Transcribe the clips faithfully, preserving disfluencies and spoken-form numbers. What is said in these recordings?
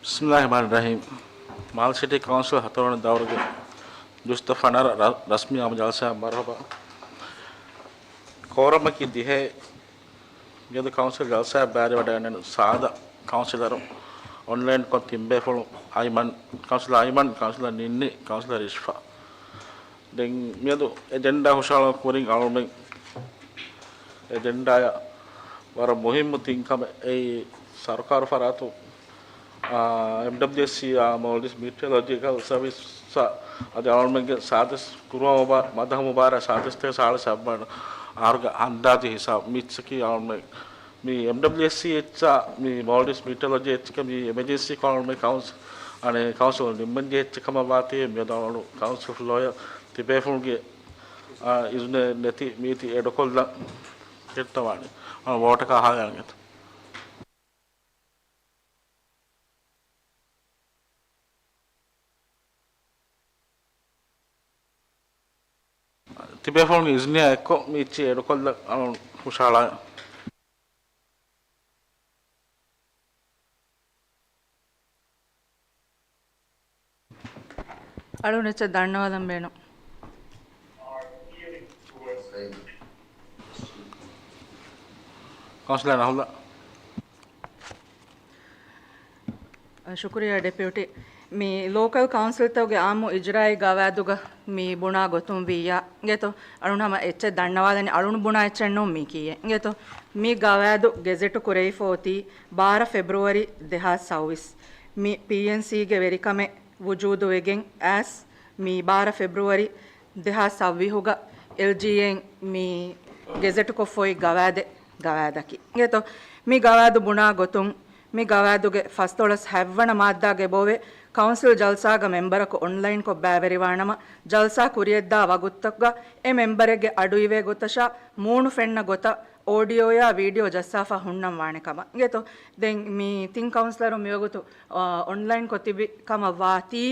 ބިސްމިﷲ ރަޙްމާނި ރަޙީމް. މާލެ ސިޓީ ކައުންސިލް ހަތަރުވަނަ ދައުރުގެ ޖުއްތަ ފަނަރަ ރަ-، ރަސްމީ އާއްމު ޖަލްސާއަށް މަރުޙަބާ. ކޯރަމަކީ ދިހައެއް. މިއަދު ކައުންސިލް ޖަލްސާއަށް ބައިވެރިވަޑައިގަންނަވާ ސާދަ ކައުންސިލަރު، އޮންލައިންކޮށް ތިން ބޭފުޅު އައިމަން، ކައުންސިލަރ އައިމަން، ކައުންސިލަރ ނިންނި، ކައުންސިލަރ ރިޝްފާ. ދެން މިއަދު އެޖެންޑާ ހުށަހަޅުމުގެ ކުރިން އަޅުމެން އެޖެންޑާއަށް ވަރަށް މުހިއްމު ތިން ކަމެއް އެއީ ސަރުކާރު ފަރާތުން، އާ، އެމްޑަބްލިއުއެސްސީ އާ މޯލްޑިވްސް މީޓިއޮރޮލޮޖިކަލް ސަރވިސް އަދި އަޅުމެންގެ ސާދަސް ކުރުވާ މުބާ-، މަދަހު މުބާރާތް ސާދަސް ތޭރަ ސާޅީސް އަށްވަނަ އަހަރުގެ އަންދާޒީ ހިސާބު މިއްޗަކީ އަޅުމެން މި އެމްޑަބްލިއުއެސްސީ އެއްޗާ، މި މޯލްޑިވްސް މީޓިއޮރޮލޮޖީ އެއްޗަކަށް މި އެމަޖެންސީ ކޮށް އަޅުމެން ކައުންސިލް، އަނެއް ކައުންސިލް ނިންމަންޖެހޭ އެއްޗެއް ކަމަށް ވާތީ މިއަދު އަޅު ކައުންސިލް ލޯޔަރ ތިބޭފުޅުންގެ، އާ، އިޒުނެއް ނެތި މީތި އެޑުކޮށްލަން ކެއްޓަވާނެ. އަޅު ވޯޓަކާ ހައިވާން އެތަ؟ ތިބޭފުޅުންގެ އިޒުނިއާ އެއްކޮށް މިއްޗި އެޑުކޮށްލަ އަޅުން ހުށަހަޅާ. އަޅުން އެއްޗެއް ދަންނަވާލަން ބޭނުން. ކައުންސިލަރ ރަހުލް. ޝުކުރިއްޔާ ޑެޕިއުޓީ. މި ލޯކަލް ކައުންސިލްތަކުގެ އާއްމު އިޖްރާއީ ގަވާއިދުގަ މި ބުނާ ގޮތުން ވިއްޔާ އިނގޭތޯ؟ އަޅުން ހަމަ އެއްޗެއް ދަންނަވާލަނީ، އަޅުން ބުނާ އެއްޗެއް ނޫން މީކީއެއް އިނގޭތޯ؟ މި ގަވާއިދު ގެޒެޓު ކުރެވިފަ އޮތީ ބާރަ ފެބްރުއަރީ ދެހާސް ސައުވީސް. މި ޕީއެންސީގެ ވެރިކަމެއް ވުޖޫދުވެގެން އައިސް މި ބާރަ ފެބްރުއަރީ ދެހާސް ސައްވީހުގަ އެލްޖީއޭން މި ގެޒެޓުކޮށްފަ އޮތް ގަވާއިދެއް، ގަވާއިދަކީ އިނގޭތޯ؟ މި ގަވާއިދު ބުނާ ގޮތުން، މި ގަވާއިދުގެ ފަސްދޮޅަސް ހަތްވަނަ މާއްދާގައި އެބައޮވޭ، ކައުންސިލް ޖަލްސާގަ މެމްބަރަކު އޮންލައިންކޮށް ބައިވެރިވާނަމަ، ޖަލްސާ ކުރިޔަށްދާ ވަގުތުތަކުގަ އެ މެމްބަރެއްގެ އަޑުއިވޭ ގޮތަށާ މޫނު ފެންނަ ގޮތަށް އޯޑިއޯއާ ވީޑިއޯ ޖައްސާފަ ހުންނަން ވާނެ ކަމަށް އިނގޭތޯ؟ ދެން މި ތިން ކައުންސިލަރުން މިވަގުތު އާ، އޮންލައިންކޮށް ތިބި ކަމަށް ވާތީ،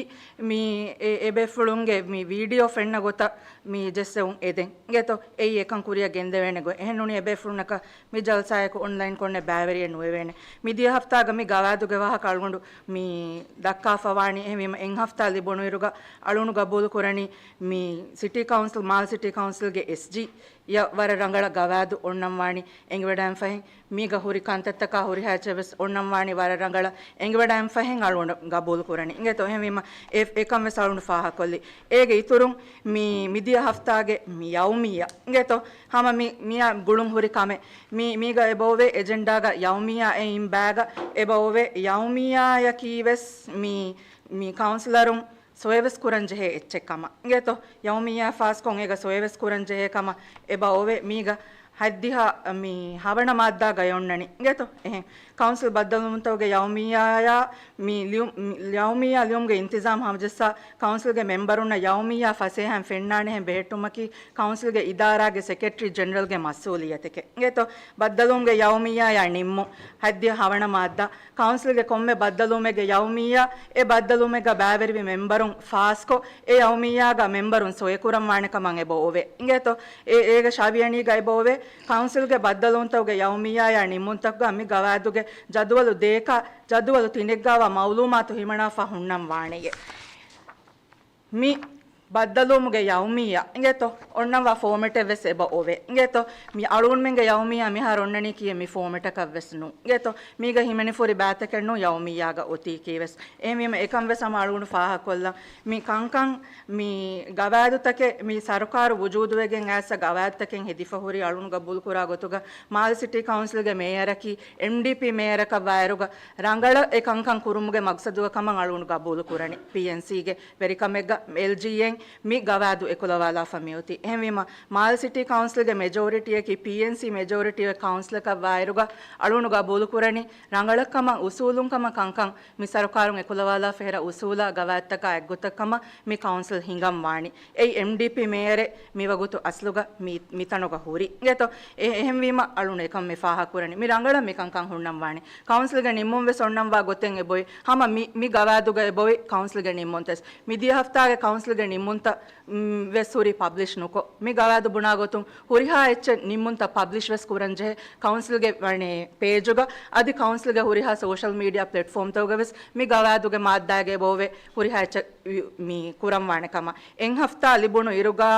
މި އެ، އެބޭފުޅުންގެ މި ވީޑިއޯ ފެންނަ ގޮތަށް މި ޖެއްސެވުން އެދެން އިނގޭތޯ؟ އެއީ އެކަން ކުރިއަށް ގެންދެވޭނެ ގޮތް. އެހެން ނޫނީ އެބޭފުޅުންނަކަށް މި ޖަލްސާއަކު އޮންލައިންކޮށް ބައިވެރިއެއް ނުވެވޭނެ. މި ދިޔަ ހަފްތާގަ މި ގަވާއިދުގެ ވާހަކަ އަޅުގަނޑު މި ދައްކާފަ ވާނީ. އެހެންވީމަ އެއް ހަފްތާ ލިބުނުއިރުގަ އަޅުގަނޑު ގަބޫލު ކުރަނީ މި ސިޓީ ކައުންސިލް، މާލެ ސިޓީ ކައުންސިލްގެ އެސްޖީ ޔަށް ވަރަށް ރަނގަޅަށް ގަވާއިދު އޮންނަން ވާނީ އެނގިވަޑައިގެންފަހެން، މީގަ ހުރި ކަންތައްތަކާ ހުރިހާ އެއްޗެއް ވެސް އޮންނަން ވާނީ ވަރަށް ރަނގަޅަށް އެނގިވަޑައިގެންފަހެން އަޅުގަނޑު ގަބޫލު ކުރަނީ އިނގޭތޯ؟ އެހެންވީމަ އެ، އެކަން ވެސް އަޅުގަނޑު ފާހަގަކޮށްލީ. އޭގެ އިތުރުން މި، މިދިޔަ ހަފްތާގެ މި ޔައުމިއްޔާ އިނގޭތޯ؟ ހަމަ މި، މިއާ ގުޅުން ހުރި ކަމެއް. މި، މީގަ އެބައޮވޭ އެޖެންޑާގަ ޔައުމިއްޔާ އެ އިން ބައިގަ އެބައޮވޭ ޔައުމިއްޔާއަކީ ވެސް މި، މި ކައުންސިލަރުން ސޮއެވެސް ކުރަން ޖެހޭ އެއްޗެއް ކަމަށް އިނގޭތޯ؟ ޔައުމިއްޔާ ފާސްކޮށް އޭގަ ސޮއެވެސް ކުރަން ޖެހޭ ކަމަށް އެބަ އޮވޭ. މީގަ ހައްދިހަ މި ހަވަނަ މާއްދާގައި އޮންނަނީ އިނގޭތޯ؟ އެހެން ކައުންސިލް ބައްދަލުވުންތަކުގެ ޔައުމިއްޔާޔާ މި ލިޔު-، މި ޔައުމިއްޔާ ލިޔުމުގެ އިންތިޒާމް ހަމަޖައްސާ ކައުންސިލްގެ މެމްބަރުންނަށް ޔައުމިއްޔާ ފަސޭހައިން ފެންނާނެހެން ބެހެއްޓުމަކީ ކައުންސިލްގެ އިދާރާގެ ސެކްރެޓަރީ ޖެނެރަލްގެ މަސްއޫލިއްޔަތެކޭ އިނގޭތޯ؟ ބައްދަލުވުމުގެ ޔައުމިއްޔާޔާ ނިންމުން ހައްދިހަ ހަވަނަ މާއްދާ ކައުންސިލްގެ ކޮންމެ ބައްދަލުވުމެއްގެ ޔައުމިއްޔާ އެ ބައްދަލުވުމެއްގަ ބައިވެރިވި މެމްބަރުން ފާސްކޮށް، އެ ޔައުމިއްޔާގަ މެމްބަރުން ސޮއެކުރަން ވާނެ ކަމަށް އެބަ އޮވޭ. އިނގޭތޯ؟ އެ، އޭގެ ޝަވިޔަނީގަ އެބަ އޮވޭ، ކައުންސިލްގެ ބައްދަލުވުންތަކުގެ ޔައުމިއްޔާޔާ ނިންމުންތަކުގަ މި ގަވާއިދުގެ ޖަދުވަލު ދޭކަށް، ޖަދުވަލު ތިނެއްގައިވާ މައުލޫމާތު ހިމަނާފަ ހުންނަން ވާނެޔޭ. މި ބައްދަލުވުމުގެ ޔައުމިއްޔާ އިނގޭތޯ؟ އޮންނަންވާ ފޯމެޓެއް ވެސް އެބަ އޮވޭ. އިނގޭތޯ؟ މި އަޅުގަނޑުމެންގެ ޔައުމިއްޔާ މިހާރު އޮންނަނީކީ މި ފޯމެޓަކަށް ވެސް ނޫން. އިނގޭތޯ؟ މީގަ ހިމެނިފަ ހުރި ބައިތަކެއް ނޫން ޔައުމިއްޔާގަ އޮތީކީ ވެސް. އެހެންވީމަ އެކަން ވެސް ހަމަ އަޅުގަނޑު ފާހަގަކޮށްލަން. މި ކަންކަން މި ގަވާއިދުތަކެއް މި ސަރުކާރު ވުޖޫދުވެގެން އައިސް ގަވާއިދުތަކެއް ހެދިފަ ހުރި އަޅުގަނޑު ގަބޫލުކުރާ ގޮތުގަ މާލެ ސިޓީ ކައުންސިލްގެ މޭޔަރަކީ އެމްޑީޕީ މޭޔަރަކަށް ވާއިރުގަ ރަނގަޅަށް އެ ކަންކަން ކުރުމުގެ މަގްސަދުގަ ކަމަށް އަޅުގަނޑު ގަބޫލު ކުރަނީ. ޕީއެންސީގެ ވެރިކަމެއްގަ އެލްޖީއޭން މި ގަވާއިދު އެކުލަވާލާފަ މިއޮތީ. އެހެންވީމަ، މާލެ ސިޓީ ކައުންސިލްގެ މެޖޯރިޓީއަކީ ޕީއެންސީ މެޖޯރިޓީ އޮތް ކައުންސިލަކަށް ވާއިރުގަ އަޅުގަނޑު ގަބޫލުކުރަނީ ރަނގަޅަށް ކަމަށް، އުސޫލުން ކަމަށް ކަންކަން މި ސަރުކާރުން އެކުލަވާލާފަ ހެރަ އުސޫލާ ގަވާއިދުތަކާ އެއްގޮތަށް ކަމަށް މި ކައުންސިލް ހިނގަން ވާނީ. އެއީ އެމްޑީޕީ މޭޔަރެއް މިވަގުތު އަސްލުގަ މި، މިތަނުގަ ހުރި. އިނގޭތޯ؟ އެ، އެހެންވީމަ އަޅުގަނޑު އެކަން މި ފާހަގަކުރަނީ. މި ރަނގަޅަށް މި ކަންކަން ހުންނަން ވާނީ. ކައުންސިލްގެ ނިންމުން ވެސް އޮންނަން ވާ ގޮތެއް އެބައޮތް. ހަމަ މި، މި ގަވާއިދުގަ އެބައޮތް ކައުންސިލްގެ ނިންމުން ތެސް. މިދިޔަ ހަފްތާގެ ކައުންސިލްގެ ނިންމުން ނިންމުންތައް، މް، ވެސް ހުރީ ޕަބްލިޝް ނުކޮށް، މި ގަވާއިދު ބުނާ ގޮތުން ހުރިހާ އެއްޗެއް ނިންމުންތައް ޕަބްލިޝް ވެސް ކުރަން ޖެހޭ ކައުންސިލްގެ، ވަނީ، ޕޭޖުގަ އަދި ކައުންސިލްގެ ހުރިހާ ސޯޝަލް މީޑިއާ ޕްލެޓްފޯމްތަކުގަ ވެސް މި ގަވާއިދުގެ މާއްދާގެ އެބައޮވޭ ހުރިހާ އެއްޗެއް ވި-، މި ކުރަންވާނެ ކަމަށް. އެއް ހަފްތާ ލިބުނު އިރުގަ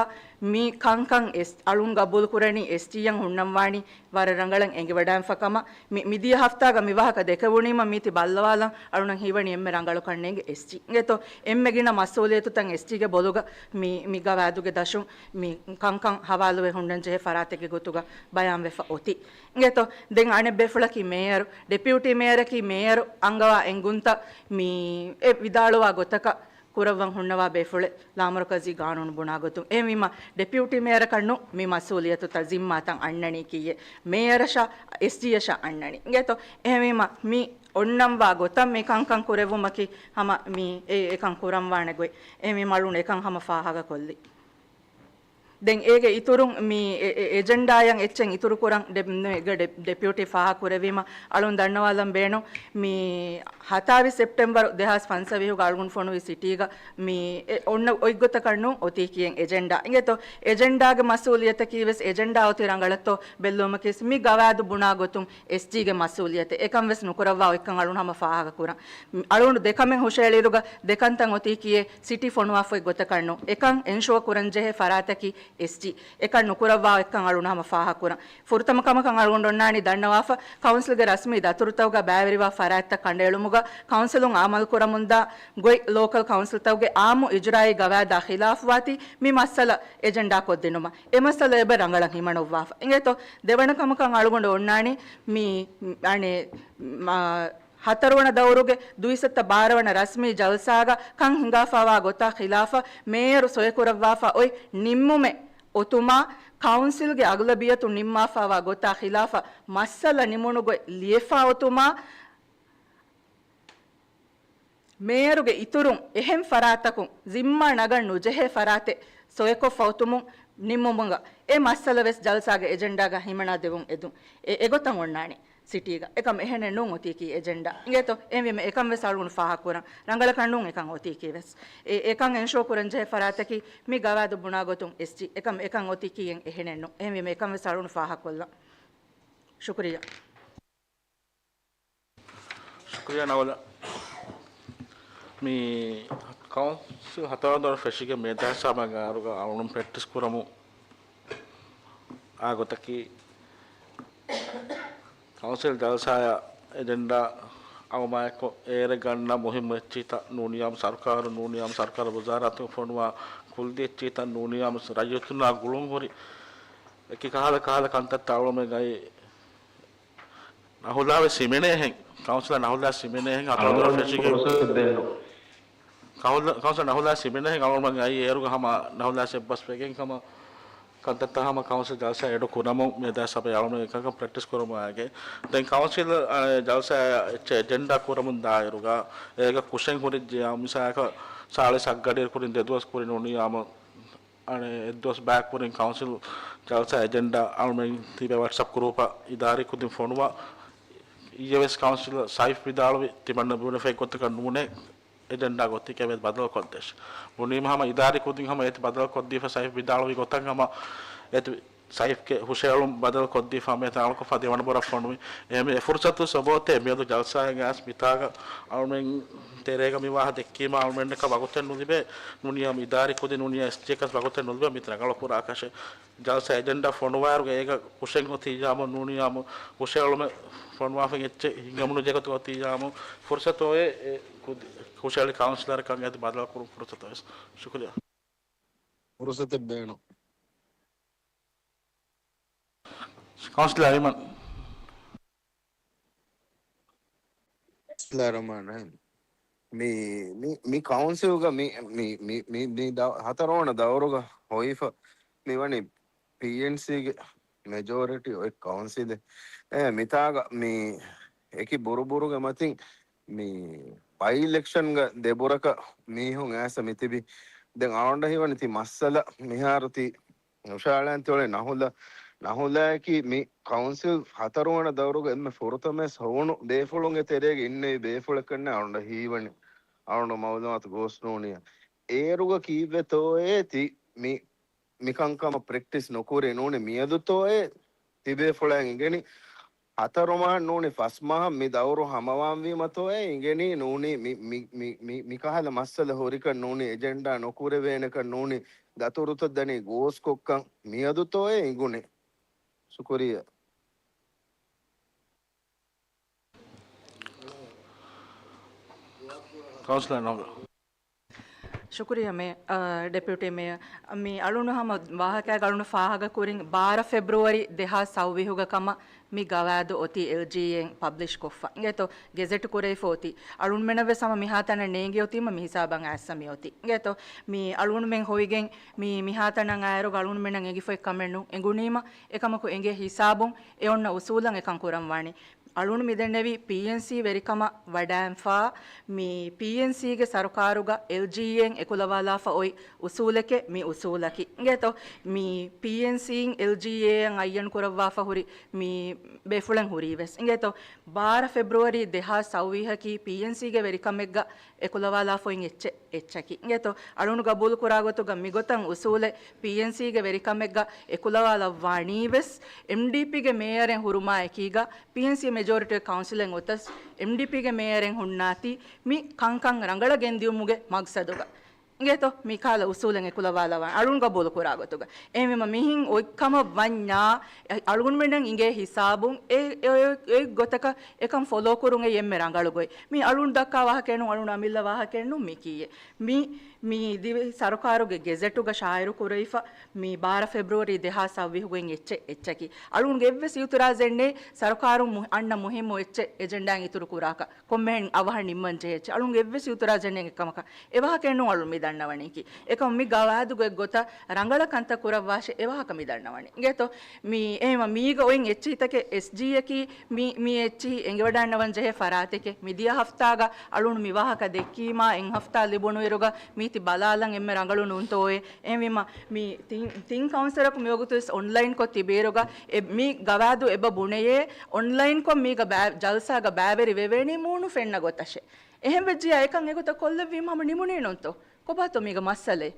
މި ކަންކަން އެސް-، އަޅުން ގަބޫލު ކުރަނީ އެސްޓީއަށް ހުންނަންވާނީ ވަރަށް ރަނގަޅަށް އެނގިވަޑައިންފަ ކަމަށް. މި-، މިދިޔަ ހަފްތާގަ މި ވާހަކަ ދެކެވުނީމަ މީތި ބައްލަވާލަން އަޅުނަށް ހީވަނީ އެންމެ ރަނގަޅު ކަންނޭނގެ އެސްޓީ. އިނގޭތޯ، އެންމެ ގިނަ މަސްއޫލިއްޔަތުތައް އެސްޓީގެ ބޮލުގަ މި، މި ގަވާއިދުގެ ދަށުން މި ކަންކަން ހަވާލުވެ ހުންނަން ޖެހޭ ފަރާތެއްގެ ގޮތުގަ ބަޔާންވެފަ އޮތީ. އިނގޭތޯ، ދެން އަނެއް ބޭފުޅަކީ މޭޔަރު، ޑެޕިއުޓީ މޭޔަރަކީ މޭޔަރު އަންގަވާ އެންގުންތައް މި އެ ވިދާޅުވާ ގޮތަކަށް ކުރައްވަން ހުންނަވާ ބޭފުޅެއް ލާމަރުކަޒީ ގާނޫނު ބުނާ ގޮތުން. އެހެންވީމަ، ޑެޕިއުޓީ މޭޔަރަކަށް ނޫން މި މަސްއޫލިއްޔަތުތައް ޒިންމާތައް އަންނަނީ ކީއެއް؟ މޭޔަރަށާ އެސްޑީއަށާ އަންނަނީ. އިނގޭތޯ؟ އެހެންވީމަ، މި އޮންނަންވާ ގޮތަށް މި ކަންކަން ކުރެއްވުމަކީ ހަމަ މި އެ-، އެކަން ކުރަންވާނެ ގޮތް. އެހެންވީމަ، އަޅުން އެކަން ހަމަ ފާހަގަކޮށްލީ. ދެން އޭގެ އިތުރުން މި އެ-، އެ-، އެޖެންޑާއަށް އެއްޗެއް އިތުރު ކުރަން ޑެ-، މް، ގެ ޑެ-، ޑެޕިއުޓީ ފާހަގަ ކުރެވީމަ އަޅުން ދަންނަވާލަން ބޭނުން. މި ހަތާވީސް ސެޕްޓެމްބަރު ދެހާސް ފަންސަވީހުގަ އަޅުގަނޑު ފޮނުވި ސިޓީގަ މި އެ-، އޮންނަ އޮތްގޮތަކަށް ނޫން އޮތީކީއެއް އެޖެންޑާ. އިނގޭތޯ، އެޖެންޑާގެ މަސްއޫލިއްޔަތަކީ ވެސް އެޖެންޑާ އޮތީ ރަނގަޅަށްތޯ ބެއްލުވުމަކީ ވެސް މި ގަވާއިދު ބުނާ ގޮތުން އެސްޖީގެ މަސްއޫލިއްޔަތެއް. އެކަން ވެސް ނުކުރައްވާ އޮތްކަން އަޅުން ހަމަ ފާހަގަ ކުރަން. އަޅުގަނޑު ދެކަމެއް ހުށައެޅިއިރުގަ ދެކަންތައް އޮތީކީއެއް ސިޓީ ފޮނުވާފައި ގޮތަކަށް ނޫން. އެކަން އެންޝުއަ ކުރަން ޖެހޭ ފަރާތަކީ އެސްޖީ. އެކަން ނުކުރައްވާ އޮތްކަން އަޅުން ހަމަ ފާހަގަ ކުރަން. ފުރަތަމަ ކަމަކަށް އަޅުގަނޑު އޮންނާނީ ދަންނަވާފަ، ކައުންސިލްގެ ރަސްމީ ދަތުރުތަކުގަ ބައިވެރިވާ ފަރާތްތައް ކަނޑައެޅުމުގަ ކައުންސިލުން އަމަލު ކުރަމުންދާ ގޮތް ލޯކަލް ކައުންސިލްތަކުގެ އާއްމު އިޖުރާއީ ގަވާއިދާ ޚިލާފުވާތީ މި މައްސަލަ އެޖެންޑާ ކޮށްދިނުމަށް. އެ މައްސަލަ އެބަ ރަނގަޅަށް ހިމަނުއްވާފަ. އިނގޭތޯ، ދެވަނަ ކަމަކަށް އަޅުގަނޑު އޮންނާނީ މި، އަނެ، މާ، ހަތަރުވަނަ ދައުރުގެ ދުއިސައްތަ ބާރަވަނަ ރަސްމީ ޖަލްސާގަ ކަން ހިނގާފާވާ ގޮތާ ޚިލާފަށް މޭޔަރު ސޮއިކުރައްވާފަ އޮތް ނިންމުމެއް އޮތުމާ، ކައުންސިލްގެ އަޣްލަބިއްޔަތުން ނިންމާފާވާ ގޮތާ ޚިލާފަށް މައްސަލަ ނިމުނު ގޮތް ލިޔެފާ އޮތުމާ، މޭޔަރުގެ އިތުރުން އެހެން ފަރާތަކުން ޒިންމާ ނަގަން ނުޖެހޭ ފަރާތެއް ސޮއެކޮށްފަ އޮތުމުން ނިންމުމުގަ އެ މައްސަލަ ވެސް ޖަލްސާގެ އެޖެންޑާގަ ހިމަނާ ދެވުން އެދުން. އެ، އެގޮތަށް އޮންނާނެ ސިޓީގަ. އެކަމް އެހެނެއް ނޫން އޮތީކީ އެޖެންޑާ. އިނގޭތޯ؟ އެހެންވީމަ އެކަން ވެސް އަޅުގަނޑު ފާހަގަކުރަން. ރަނގަޅަކަށް ނޫން އެކަން އޮތީކީ ވެސް. އެ، އެކަން އެންޝުއަ ކުރަން ޖެހޭ ފަރާތަކީ މި ގަވާއިދު ބުނާ ގޮތުން އެސްޖީ. އެކަމް އެކަން އޮތީކީއެއް އެހެނެއް ނޫން. އެހެންވީމަ އެކަން ވެސް އަޅުގަނޑު ފާހަގަކޮށްލަން. ޝުކުރިއްޔާ. ޝުކުރިއްޔާ ނަވަލަ. މި ކައުންސިލް ހަތަރު ދޮރު ފެށިގެން މޭދާ ހިސާބަށް އަރުގަ އަޅުން ޕްރެކްޓިސް ކުރަމު އާ ގޮތަކީ، ކައުންސިލް ޖަލްސާއަށް އެޖެންޑާ އައުމާއެކު އޭރެ ގަންނަ މުހިއްމު އެއްޗިތައް ނޫނިޔާމު ސަރުކާރު، ނޫނިޔާމު ސަރުކާރު ވުޒާރާތު ފޮނުވާ ކުއްލި އެއްޗިތައް ނޫނިޔާމު ރައްޔިތުންނާ ގުޅުން ހުރި އެކި ކަހަލަ ކަހަލަ ކަންތައްތައް އަޅުމެ ގައި ނަހުލާ ވެސް ހިމެނޭހެން، ކައުންސިލަށް ނަހުލާ ހިމެނޭހެން، އަތޮޅު ދޮރަށް ފެށިގެން. ކައުންސިލަށް ނަހުލާ ހިމެނޭހެން އަޅުމެ ގައި އޭރުގަ ހަމަ ނަހުލާ އެއްބަސް ވެގެން ހަމަ ކަންތައްތައް ހަމަ ކައުންސިލް ޖަލްސާ އެޑު ކުރަމުން މޭދާ ސަބަ އަޅުމެ އެކަކަށް ޕްރެކްޓިސް ކުރަމުން އާގެ. ދެން ކައުންސިލް، އަ، ޖަލްސާ އެއްޗެއް އެޖެންޑާ ކުރަމުން ދާއިރުގަ އޭގަ ކުށެއް ހުރިއްޖެ އަ، މިސާލަކަށް ސާޅީސް އަށް ގަޑިއިރު ކުރިން ދެ ދުވަސް ކުރި ނޫނިޔާމު އަނެއް އެއްދުވަސް ބައިކުރިން ކައުންސިލް ޖަލްސާ އެޖެންޑާ އަޅުމެން ތިބޭ ވަޓްސްއަޕް ގްރޫޕަށް އިދާރީ ކުދިން ފޮނުވާ. އިއްޔެ ވެސް ކައުންސިލް ސައިފް ވިދާޅުވި ތިމަންނަ ބުނެފައި ގޮތަކަށް ނޫނޭ އެޖެންޑާ ގޮތެއް ވެސް ބަދަލު ކޮށްދޭށޭ. ބުނީމަ ހަމަ އިދާރީ ކުދިން ހަމަ އޭތި ބަދަލު ކޮށްދީފަ ސައިފް ވިދާޅުވި ގޮތަށް ހަމަ އޭތި ސައިފްގެ ހުށައެޅުން ބަދަލު ކޮށްދީފަ މޭތަ އަޅުކޮށްފަ ދެވަނަ ބުރަށް ފޮނުވި. އެހެން އެ ފުރުސަތު ސޮބޯތޭ މިއަދު ޖަލްސާއެއް ގާސް މިތާގަ އަޅުމެން ތެރޭގަ މި ވާހަ ދެއްކީމަ އަޅުމެންނަކަށް ވަގުތެއް ނުލިބޭ. ނޫނިޔާމު އިދާރީ ކުދި ނޫނިޔާ އެސްޖީއަކަސް ވަގުތެއް ނުލިބޭ މިތި ރަނގަޅު ކުރާކަށެ. ޖަލްސާ އެޖެންޑާ ފޮނުވާއިރުގަ އޭގަ ކުށެއް އޮތިއްޔާމު ނޫނިޔާމު ކުށެއް އަޅުމެ ފޮނުވާފައި އެއްޗެއް ހިނގަމުނު ޖެހޭ ގޮތުގަ އޮތިއްޔާމު ފުރުސަތު އޮވޭ ކުށެއް އަޅި ކައުންސިލަރ ކަން އެދި ބަދަލު ކުރުން ފުރުސަތު ވެސް. ޝުކުރިއްޔާ. ފުރުސަތެއް ބޭނުން. ކައުންސިލަރ އައިމަން. ބިސްމިއްލާހި ރަޙްމާނި ރަޙީމް. މި، މި، މި ކައުންސިލްގަ މި، މި، މި، މި، މި ދަ-، ހަތަރުވަނަ ދައުރުގަ ހޮވިފަ މިވަނީ ޕީއެންސީގެ މެޖޯރިޓީ އޮތް ކައުންސިލެއް. އެ، މިތާގަ މި އެކި ބުރުބުރުގެ މަތިން މި ބައި އިލެކްޝަންގަ ދެބުރަކަށް މީހުން އައިސް މިތިބި. ދެން އަޅުގަނޑަށް ހީވަނީ ތި މައްސަލަ މިހާރު ތި ހުށައަޅަން ތިއުޅޭ ނަހުލަ، ނަހުލައަކީ މި ކައުންސިލް ހަތަރުވަނަ ދައުރުގަ އެންމެ ފުރަތަމަވެސް ހޮވުނު ބޭފުޅުންގެ ތެރޭގަ އިންނެވި ބޭފުޅެއްކަންނޭ އަޅުގަނޑަށް ހީވަނީ. އަޅުގަނޑު މައުލޫމާތު ގޯސް ނޫނިޔާ. އޭރުގަ ކީއްވެތޯއޭ ތި މި، މިކަންކަމަށް ޕްރެކްޓިސް ނުކުރި ނޫނީ މިއަދުތޯއޭ ތިބޭފުޅާއިން އިނގެނީ؟ ހަތަރު މަހަށް ނޫނީ ފަސް މަހަށް މި ދައުރު ހަމަވާންވީމަތޯއޭ އިނގެނީ؟ ނޫނީ މި، މި، މި، މި، މިކަހަލަ މައްސަލަ ހުރިކަން ނޫނީ އެޖެންޑާ ނުކުރެވޭނެކަން ނޫނީ ދަތުރުތައް ދަނީ ގޯސްކޮށްކަން މިއަދުތޯއޭ އިނގުނީ؟ ޝުކުރިއްޔާ. ކައުންސިލަރ ނޯ. ޝުކުރިއްޔާ މޭ، އަ، ޑެޕިއުޓީ މޭޔަރ. މި އަޅުނު ހަމަ ވާހަކައިގަ އަޅުނު ފާހަގަކުރިން ބާރަ ފެބްރުވަރީ ދެހާސް ސައުވީހުގަ ކަމަށް މި ގަވާއިދު އޮތީ އެލްޖީއޭއިން ޕަބްލިޝް ކޮށްފަ. އިނގޭތޯ؟ ގެޒެޓް ކުރެވިފަ އޮތީ. އަޅުންމެނަށް ވެސް ހަމަ މިހާތަނަށް ނޭނގި އޮތީމަ މި ހިސާބަށް އައިސްފަ މި އޮތީ. އިނގޭތޯ؟ މި އަޅުންމެން ހޮވިގެން މި މިހާތަނަށް އައިއިރުގަ އަޅުންމެނަށް އެނގިފައި ކަމެއް ނޫން. އެނގުނީމަ އެކަމަކު އެނގޭ ހިސާބުން އެ އޮންނަ އުސޫލަށް އެކަން ކުރަން ވާނީ. އަޅުން މިދެންނެވީ ޕީއެންސީ ވެރިކަމަށް ވަޑައިންފާ، މި ޕީއެންސީގެ ސަރުކާރުގަ އެލްޖީއޭއިން އެކުލަވާލާފަ އޮތް އުސޫލެކޭ މި އުސޫލަކީ. އިނގޭތޯ؟ މި ޕީއެންސީއިން އެލްޖީއޭއަށް އައްޔަން ކުރައްވާފަ ހުރި މި ބޭފުޅެއް ހުރީ ވެސް. އިނގޭތޯ؟ ބާރަ ފެބްރުވަރީ ދެހާސް ސައުވީހަކީ ޕީއެންސީގެ ވެރިކަމެއްގަ އެކުލަވާލާފައި އޮތް އެއްޗެއް، އެއްޗަކީ. އިނގޭތޯ؟ އަޅުން ގަބޫލު ކުރާ ގޮތުގަ މިގޮތަށް އުސޫލެއް ޕީއެންސީގެ ވެރިކަމެއްގަ އެކުލަވާލައްވާނީ ވެސް އެމްޑީޕީގެ މޭޔަރެއް ހުރުމާ އެކީގަ ޕީއެންސީ މެޖޯރިޓީ ކައުންސިލެއް އޮތަސް އެމްޑީޕީގެ މޭޔަރެއް ހުންނާތީ މި ކަންކަން ރަނގަޅަށް ގެންދިއުމުގެ މަގްސަދުގަ. އިނގޭތޯ؟ މި ކަހަލަ އުސޫލެއް އެކުލަވާލަވާ އަޅުން ގަބޫލު ކުރާ ގޮތުގަ. އެހެންވީމަ މިހިން އޮތް ކަމަށް ވަންޏާ، އަޅުގަނޑުމެންނަށް އިނގޭ ހިސާބުން އެ، އެ، އެ، އެ ގޮތަކަށް އެކަން ފޮލޯ ކުރުން އެއީ އެންމެ ރަނގަޅު ގޮތް. މި އަޅުން ދައްކާ ވާހަކައެއް ނޫން، އަޅުން އަމިއްލަ ވާހަކައެއް ނޫން މި ކީއެއް. މި، މި ދިވެހި ސަރުކާރުގެ ގެޒެޓުގަ ޝާއިރު ކުރެވިފަ، މި ބާރަ ފެބްރުވަރީ ދެހާސް ސައުވީހުގެ އެއްޗެއް، އެއްޗަކީ. އަޅުންގެ އެއްވެސް އިއުތުރާޒެއް ނެތް، ސަރުކާރުން މު-، އަންނަ މުހިއްމު އެއްޗެއް އެޖެންޑާއިން އިތުރު ކުރާކަށް. ކޮންމެހެން އަވަހަށް ނިންމަން ޖެހޭ އެއްޗެއް. އަޅުންގެ އެއްވެސް އިއުތުރާޒެއް ނެތް އެކަމަކަށް. އެވާހަކައެއް ނޫން އަޅުން މި ދަންނަވަނީކީ. އެކަމަ މި ގަވާއިދުގެ އެއްގޮތަށް ރަނގަޅަށް ކަންތައް ކުރައްވާށޭ އެވާހަކަ މި ދަންނަވަނީ. އިނގޭތޯ؟ މި އެހެންވީމަ މީގަ އޮތް އެއްޗިހިތަކެއް އެސްޖީއަކީ މި، މި އެއްޗިހި އެނގިވަޑައިގަންނަވަން ޖެހޭ ފަރާތެކޭ. މިދިޔަ ހަފްތާގަ އަޅުން މި ވާހަކަ ދެއްކީމާ އެއް ހަފްތާ ލިބުނުއިރުގަ މީތި ބަލާލަން އެންމެ ރަނގަޅު ނޫންތޯއޭ. އެހެންވީމަ މި ތިން، ތިން ކައުންސިލަރަކު މިވަގުތުވެސް އޮންލައިންކޮށް ތިބިއިރުގަ އެ، މި ގަވާއިދު އެބަ ބުނެޔޭ އޮންލައިންކޮށް މީގަ ބައި-، ޖަލްސާގަ ބައިވެރި ވެވޭނީ މޫނު ފެންނަ ގޮތަށޭ. އެހެން ވެއްޖިއްޔާ އެކަން އެގޮތަށް ކޮށްލެއްވީމަ ހަމަ ނިމުނީ ނޫންތޯ؟ ކޮބާތޯ މީގަ މައްސަލައެއް؟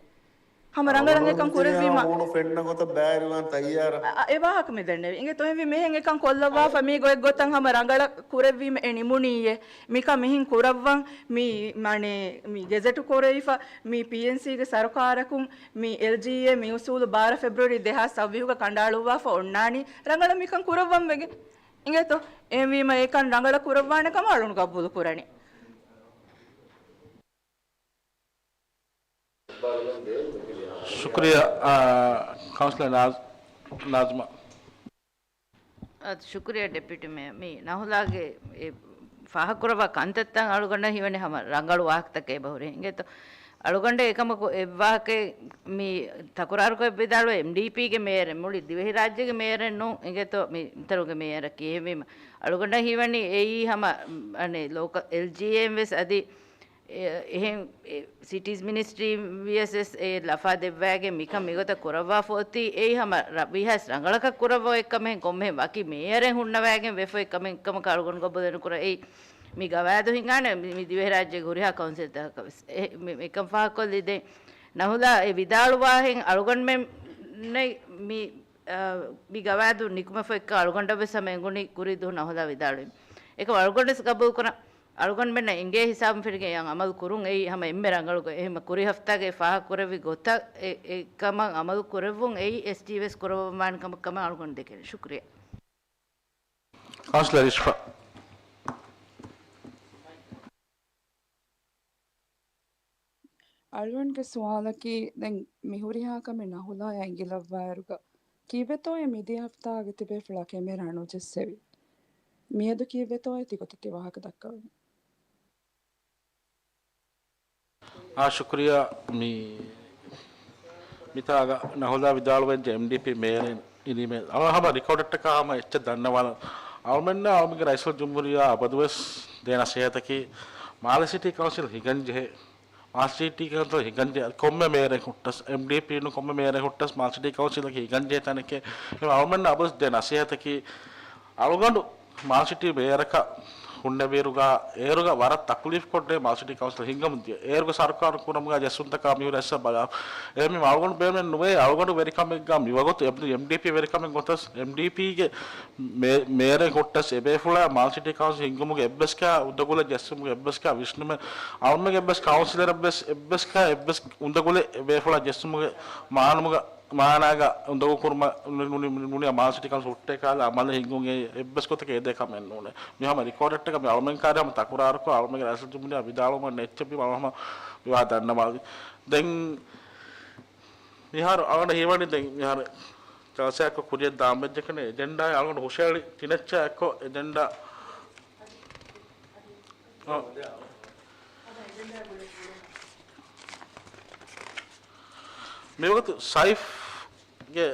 ހަމަ ރަނގަޅަށް އެކަން ކުރެއްވީމަ. މޫނު ފެންނަ ގޮތަށް ބައިވެރިވާން ތައްޔާރަށް. އަ، އެ ވާހަކަ މި ދެންނެވި. އިނގޭތޯ އެހެންވީމަ މިހެން އެކަން ކޮށްލައްވާފަ މީގަ އެއްގޮތަށް ހަމަ ރަނގަޅަށް ކުރެއްވީމަ އެ ނިމުނީއޭ. މިކަން މިހިން ކުރައްވަން މި، މާނެ، މި ގެޒެޓު ކުރެވިފަ މި ޕީއެންސީގެ ސަރުކާރަކުން މި އެލްޖީއޭ މި އުސޫލު ބާރަ ފެބްރުވަރީ ދެހާސް ސައުވީހުގަ ކަނޑައަޅުއްވާފަ އޮންނާނީ ރަނގަޅަށް މިކަން ކުރައްވަން ވެގެން. އިނގޭތޯ؟ އެހެންވީމަ އެކަން ރަނގަޅަށް ކުރައްވާނެ ކަމަށް އަޅުން ގަބޫލު ކުރަނީ. ޝުކުރިއްޔާ، އާ، ކައުންސިލަރ ނާޒް-، ނާޒްމާ. އަދި ޝުކުރިއްޔާ ޑެޕިއުޓީ މޭޔަރ. މި ނަހުލާގެ އެ ފާހަގަކުރައްވާ ކަންތައްތައް އަޅުގަނޑަށް ހީވަނީ ހަމަ ރަނގަޅު ވާހަކަތަކެއް އެބަހުރި. އިނގޭތޯ؟ އަޅުގަނޑަށް އެކަމަކު އެއްވާހަކައެއް މި ތަކުރާރުކޮށް ވިދާޅުވޭ، އެމްޑީޕީގެ މޭޔަރެއް، މުޅި ދިވެހިރާއްޖޭގެ މޭޔަރެއް ނޫން، އިނގޭތޯ މި ތަރުގެ މޭޔަރަކީ. އެހެންވީމަ އަޅުގަނޑަށް ހީވަނީ އެއީ ހަމަ، އަނެއް، ލޯކަލް އެލްޖީއޭއިން ވެސް އަދި އެ-، އެހެން، އެ، ސިޓީޒް މިނިސްޓްރީ ވިޔަސް ވެސް އެ ލަފާ ދެއްވައިގެން މިކަން މިގޮތަށް ކުރައްވާފަ އޮތީ އެއީ ހަމަ ރަ-، ވީހާވެސް ރަނގަޅަކަށް ކުރައްވާ އޮތް ކަމެއް، ކޮންމެހެން ވަކި މޭޔަރެއް ހުންނަވައިގެން ވެފަ އޮތް ކަމެއް ކަމަކަށް އަޅުގަނޑު ގަބޫލެއް ނުކުރާ. އެއީ މި ގަވާއިދު ހިނގާނެ މި، މި ދިވެހިރާއްޖޭގެ ހުރިހާ ކައުންސިލްތަކަކަށް ވެސް. އެ، މި، މިކަން ފާހަގަކޮށްލީ ދެން ނަހުލާ އެ ވިދާޅުވާހެން އަޅުގަނޑުމެން ނެތް މި އާ، މި ގަވާއިދު ނިކުމެފަ އެއްކަ އަޅުގަނޑަށް ވެސް ހަމަ އެނގުނީ ކުރީ ދުވަހު ނަހުލާ ވިދާޅުވީމަ. އެކަމަ އަޅުގަނޑު ވެސް ގަބޫލު ކުރަން. އަޅުގަނޑުމެންނަށް އެނގޭ ހިސާބުން ފެނިގެން އެއަށް އަމަލު ކުރުން އެއީ ހަމަ އެންމެ ރަނގަޅު ގޮތް. އެހެންމަ ކުރީ ހަފްތާގައި ފާހަގަ ކުރެއްވި ގޮތަށް އެ، އެ ކަމަށް އަމަލު ކުރެއްވުން އެއީ އެސްޖީ ވެސް ކުރައްވަން ވާނެ ކަމަށް ކަމަށް އަޅުގަނޑު ދެކެނީ. ޝުކުރިއްޔާ. ކައުންސިލަރ އިޝްފާ. އަޅުގަނޑުގެ ސުވާލަކީ، ދެން މި ހުރިހާ ކަމެއް ނަހުލާއަށް އެނގިލައްވާއިރުގަ، ކީއްވެތޯއޭ މިދިޔަ ހަފްތާގަ ތިބޭފުޅާ ކެމެރާ ނުޖެއްސެވީ؟ މިއަދު ކީއްވެތޯއޭ ތިގޮތަށް ތި ވާހަކަ ދައްކަވަނީ؟ އާ، ޝުކުރިއްޔާ. މި، މިތާގަ ނަހުލާ ވިދާޅުވެއްޖެ އެމްޑީޕީ މޭޔަރެއް އިނީމޭ. އަޅު ހަމަ ރިކޯޑަށްޓަކާ ހަމަ އެއްޗެއް ދަންނަވާލަން. އަޅުމެންނާ އަޅުމެންގެ ރައީސުލްޖުމްހޫރިއްޔާ އަބަދުވެސް ދޭ ނަސޭހަތަކީ، މާލެ ސިޓީ ކައުންސިލް ހިނގަންޖެހޭ. މާލެ ސިޓީ ކައުންސިލް ހިނގަންޖެހޭ. ކޮންމެ މޭޔަރެއް ހުއްޓަސް، އެމްޑީޕީ ނޫން ކޮންމެ މޭޔަރެއް ހުއްޓަސް، މާލެ ސިޓީ ކައުންސިލަކީ ހިނގަންޖެހޭ ތަނެކޭ. އަޅުމެންނަށް އަބަދުވެސް ދޭ ނަސޭހަތަކީ، އަޅުގަނޑު މާލެ ސިޓީ މޭޔަރަކަށް ހުންނެވިއިރުގަ އޭރުގަ ވަރަށް ތަކުލީފްކޮށް މާލެ ސިޓީ ކައުންސިލަށް ހިންގަމުން ދިޔަ. އޭރުގެ ސަރުކާރު ކުރަމުގަ ޖެއްސުންތަކާ މިހުރި އައްސަ ބަލާ. އެހެންވީމަ އަޅުގަނޑު ބޭނުމެއް ނުވޭ އަޅުގަނޑު ވެރިކަމެއްގަ މިވަގުތު އެމްޑީޕީ ވެރިކަމެއް ގޮތަސް އެމްޑީޕީގެ މޭ-، މޭޔަރެއް ހުއްޓަސް އެބޭފުޅާ މާލެ ސިޓީ ކައުންސިލް ހިންގުމުގެ އެއްވެސް ކާ އުނދަގުލެއް ޖެއްސުމުގެ އެއްވެސް ކާ ވިސްނުމެއް އަޅުމެގެ އެއްވެސް ކައުންސިލަރަށްވެސް އެއްވެސް ކާ އެއްވެސް އުނދަގުލެއް އެބޭފުޅާ ޖެއްސުމުގެ މާނަމުގަ މާނާގަ އުނދަގޫ ކުރުމަށް ނު-، ނު-، ނު-، ނު-، ނުނިޔަ މާލެ ސިޓީ ކައުންސިލް ހުއްޓޭ ކަހަލަ އަމަލެއް ހިންގުން އެ އެއްވެސް ގޮތަކަށް އެދޭ ކަމެއް ނޫނޭ. މި ހަމަ ރިކޯޑެއްޓަކަށް މި އަޅުމެން ކާރި ހަމަ ތަކުރާރުކޮށް އަޅުމެންގެ ރައީސުލްޖުމްހޫރިއްޔާ ވިދާޅުވުމަށް ނެއްޗެއް ބީމަ އަޅު ހަމަ މިވާ ދަންނަވާލި. ދެން މިހާރު އަޅުގަނޑަށް ހީވަނީ ދެން މިހާރު ޖަލްސާއެއްކޮށް ކުރިޔަށް ދާން ވެއްޖެކަން އެޖެންޑާއެއް އަޅުގަނޑު ހުށައެޅި ތިނެއްޗާ އެއްކޮށް އެޖެންޑާ އާ. މިވަގުތު ސައިފްގެ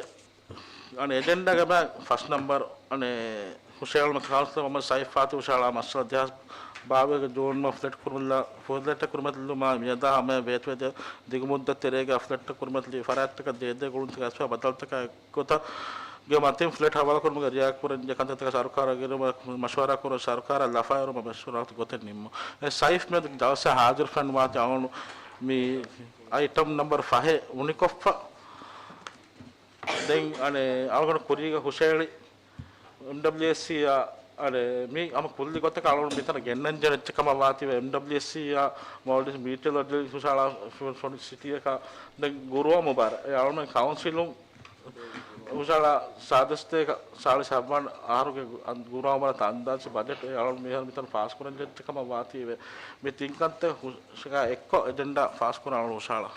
އަނެ އެޖެންޑާގެ ބައި ފަސް ނަމްބަރު އަނެ ހުށައެޅުމަށް ކައުންސިލަރ މުހައްމަދު ސައިފް ފާތި ހުށައަޅާ މައްސަލަ ދެހާސް ބާވީސްގެ ޖޫން މަހު ފްލެޓް ކުރުމަތިލާ، ފްލެޓް ކުރުމަތިލުމާ މިއަދާ ހަމަޔަށް ވޭތުވެދިޔަ ދިގު މުއްދަތު ތެރޭގަ ފްލެޓް ކުރުމަތިލި ފަރާތްތަކަށް ދޭދޭ ގުޅުންތަކާ އަސްފާ ބަދަލުތަކާ ގޮތަށް ގެ މަތިން ފްލެޓް ހަވާލުކުރުމުގެ ރިޔާ ކުރަންޖެހޭ ކަންތައްތަކަށް ސަރުކާރާ ގެނުމަށް މަޝްވަރާ ކުރުން ސަރުކާރާ ލަފާއިރު މަޝްވަރާ ގޮތެއް ނިންމުން. އެ ސައިފް މިއަދު ޖަލްސާ ހާޒިރު ފެން ވާތީ އަޅުނު މި އައިޓަމް ނަމްބަރު ފަހެއް އުނިކޮށްފަ. ދެން އަނެ އަޅުގަނޑު ކުރީގަ ހުށައެޅި އެމްޑަބްލިއުއެސްސީއާ އަނެ މި ހަމަ ކުއްލި ގޮތަކަށް އަޅުގަނޑު މިތަނަށް ގެންނަންޖެހޭ އެއްޗެއް ކަމަށް ވާތީވެ އެމްޑަބްލިއުއެސްސީއާ މޯލްޑިވްސް މީޓިއޮލޮޖިކަލް ހުށައަޅާ ފޮނި ސިޓީއަކާ ދެން ގުރޫއާ މުބާރާ އެ އަޅުމެން ކައުންސިލުން ހުށައަޅާ ސާދަސްތޭކަ ސާޅީސް ހަވަން އަހަރުގެ ގުރޫއާ މުބާރާ އަންދާޒު ބަޖެޓް އެ އަޅުން މިހާރު މިތަނަށް ފާސްކުރަންޖެހޭ އެއްޗެއް ކަމަށް ވާތީވެ މި ތިން ކަންތައް ހުށައެކޮށް އެޖެންޑާ ފާސްކުރަން އަޅުން ހުށައަޅާ.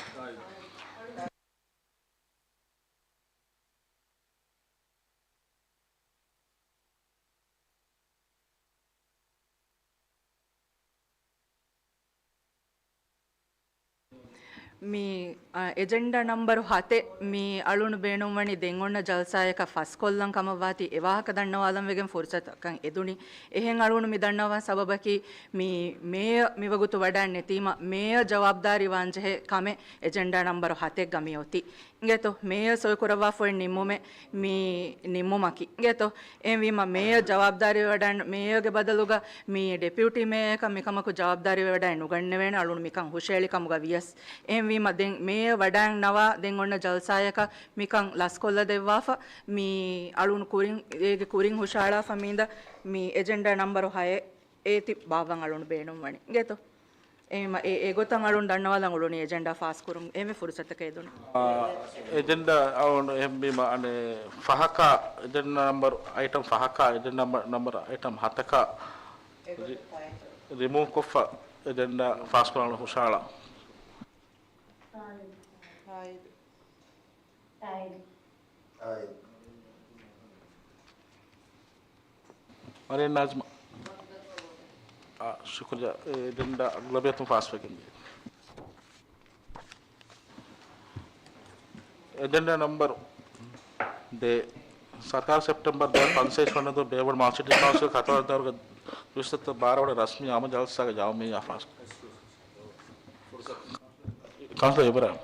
މި، އަ، އެޖެންޑާ ނަމްބަރު ހަތެއް މި އަޅުން ބޭނުންވަނީ ދެން އޮންނަ ޖަލްސާއަކަށް ފަސްކޮށްލަން ކަމަށްވާތީ އެވާހަކަ ދަންނަވާލަން ވެގެން ފުރުސަތަކަށް އެދުނީ. އެހެން އަޅުން މި ދަންނަވާ ސަބަބަކީ މި މޭޔަރ މިވަގުތު ވަޑައިން ނެތީމަ މޭޔަރ ޖަވާބުދާރީވާންޖެހޭ ކަމެއް އެޖެންޑާ ނަމްބަރު ހަތެއްގަ މިއޮތީ. އިނގޭތޯ، މޭޔަރ ސޮއިކުރައްވާފައި ނިންމުމެއް މި ނިންމުމަކީ. އިނގޭތޯ، އެހެންވީމަ މޭޔަރ ޖަވާބުދާރީވެވަޑައިން މޭޔަރގެ ބަދަލުގަ މި ޑެޕިއުޓީ މޭޔަރަކަށް މިކަމަކު ޖަވާބުދާރީވެވަޑައިން ނުގަންނެވޭނެ އަޅުން މިކަން ހުށައެޅި ކަމުގަ ވިޔަސް. އެހެންވީމަ ދެން މޭޔަރ ވަޑައިން ނަވާ ދެން އޮންނަ ޖަލްސާޔަކަށް މިކަން ލަސްކޮށްލަދެއްވާފަ މި އަޅުން ކުރިން، އޭގެ ކުރިން ހުށައަޅާފަ މީނދަ މި އެޖެންޑާ ނަމްބަރު ހައެއް އޭތި ބާއްވަން އަޅުން ބޭނުންވަނީ. އިނގޭތޯ؟ އެހެންވީމަ އެ، އެގޮތަށް އަޅުން ދަންނަވާލަން އުޅުނީ އެޖެންޑާ ފާސްކުރުން އެންމެ ފުރުސަތަކަށް އެދުނު. އާ، އެޖެންޑާ އަޅުން އެހެންވީމަ އަނެއް ފަހަކާ، އެޖެންޑާ ނަމްބަރު އައިޓަމް ފަހަކާ، އެޖެންޑާ ނަމްބަރު، ނަމްބަރު އައިޓަމް ހަތަކާ ރި-، ރިމޫވް ކޮށްފަ އެޖެންޑާ ފާސްކުރާނަ ހުށައަޅާ. މަރިޔަން ނާޒިމާ. އާ، ޝުކުރިއްޔާ. އެ އެޖެންޑާ އަޣްލަބިއްޔަތުން ފާސްވެގެން ދިޔަ. އެޖެންޑާ ނަމްބަރު ދޭއް. ސަރުކާރު ސެޕްޓެމްބަރު ދެހާސް ފަންސަވީސް ވަނަ ދުވަހު ބޭއްވުނު މާލެ ސިޓީ ކައުންސިލް ހަތަރު ދައުރުގެ ދުވިސައްތަ ބާރަ ވަނަ ރަސްމީ އާއްމު ޖަލްސާގެ ޔައުމިއްޔާ ފާސް. ކައުންސިލަރ އިބްރާހިމް.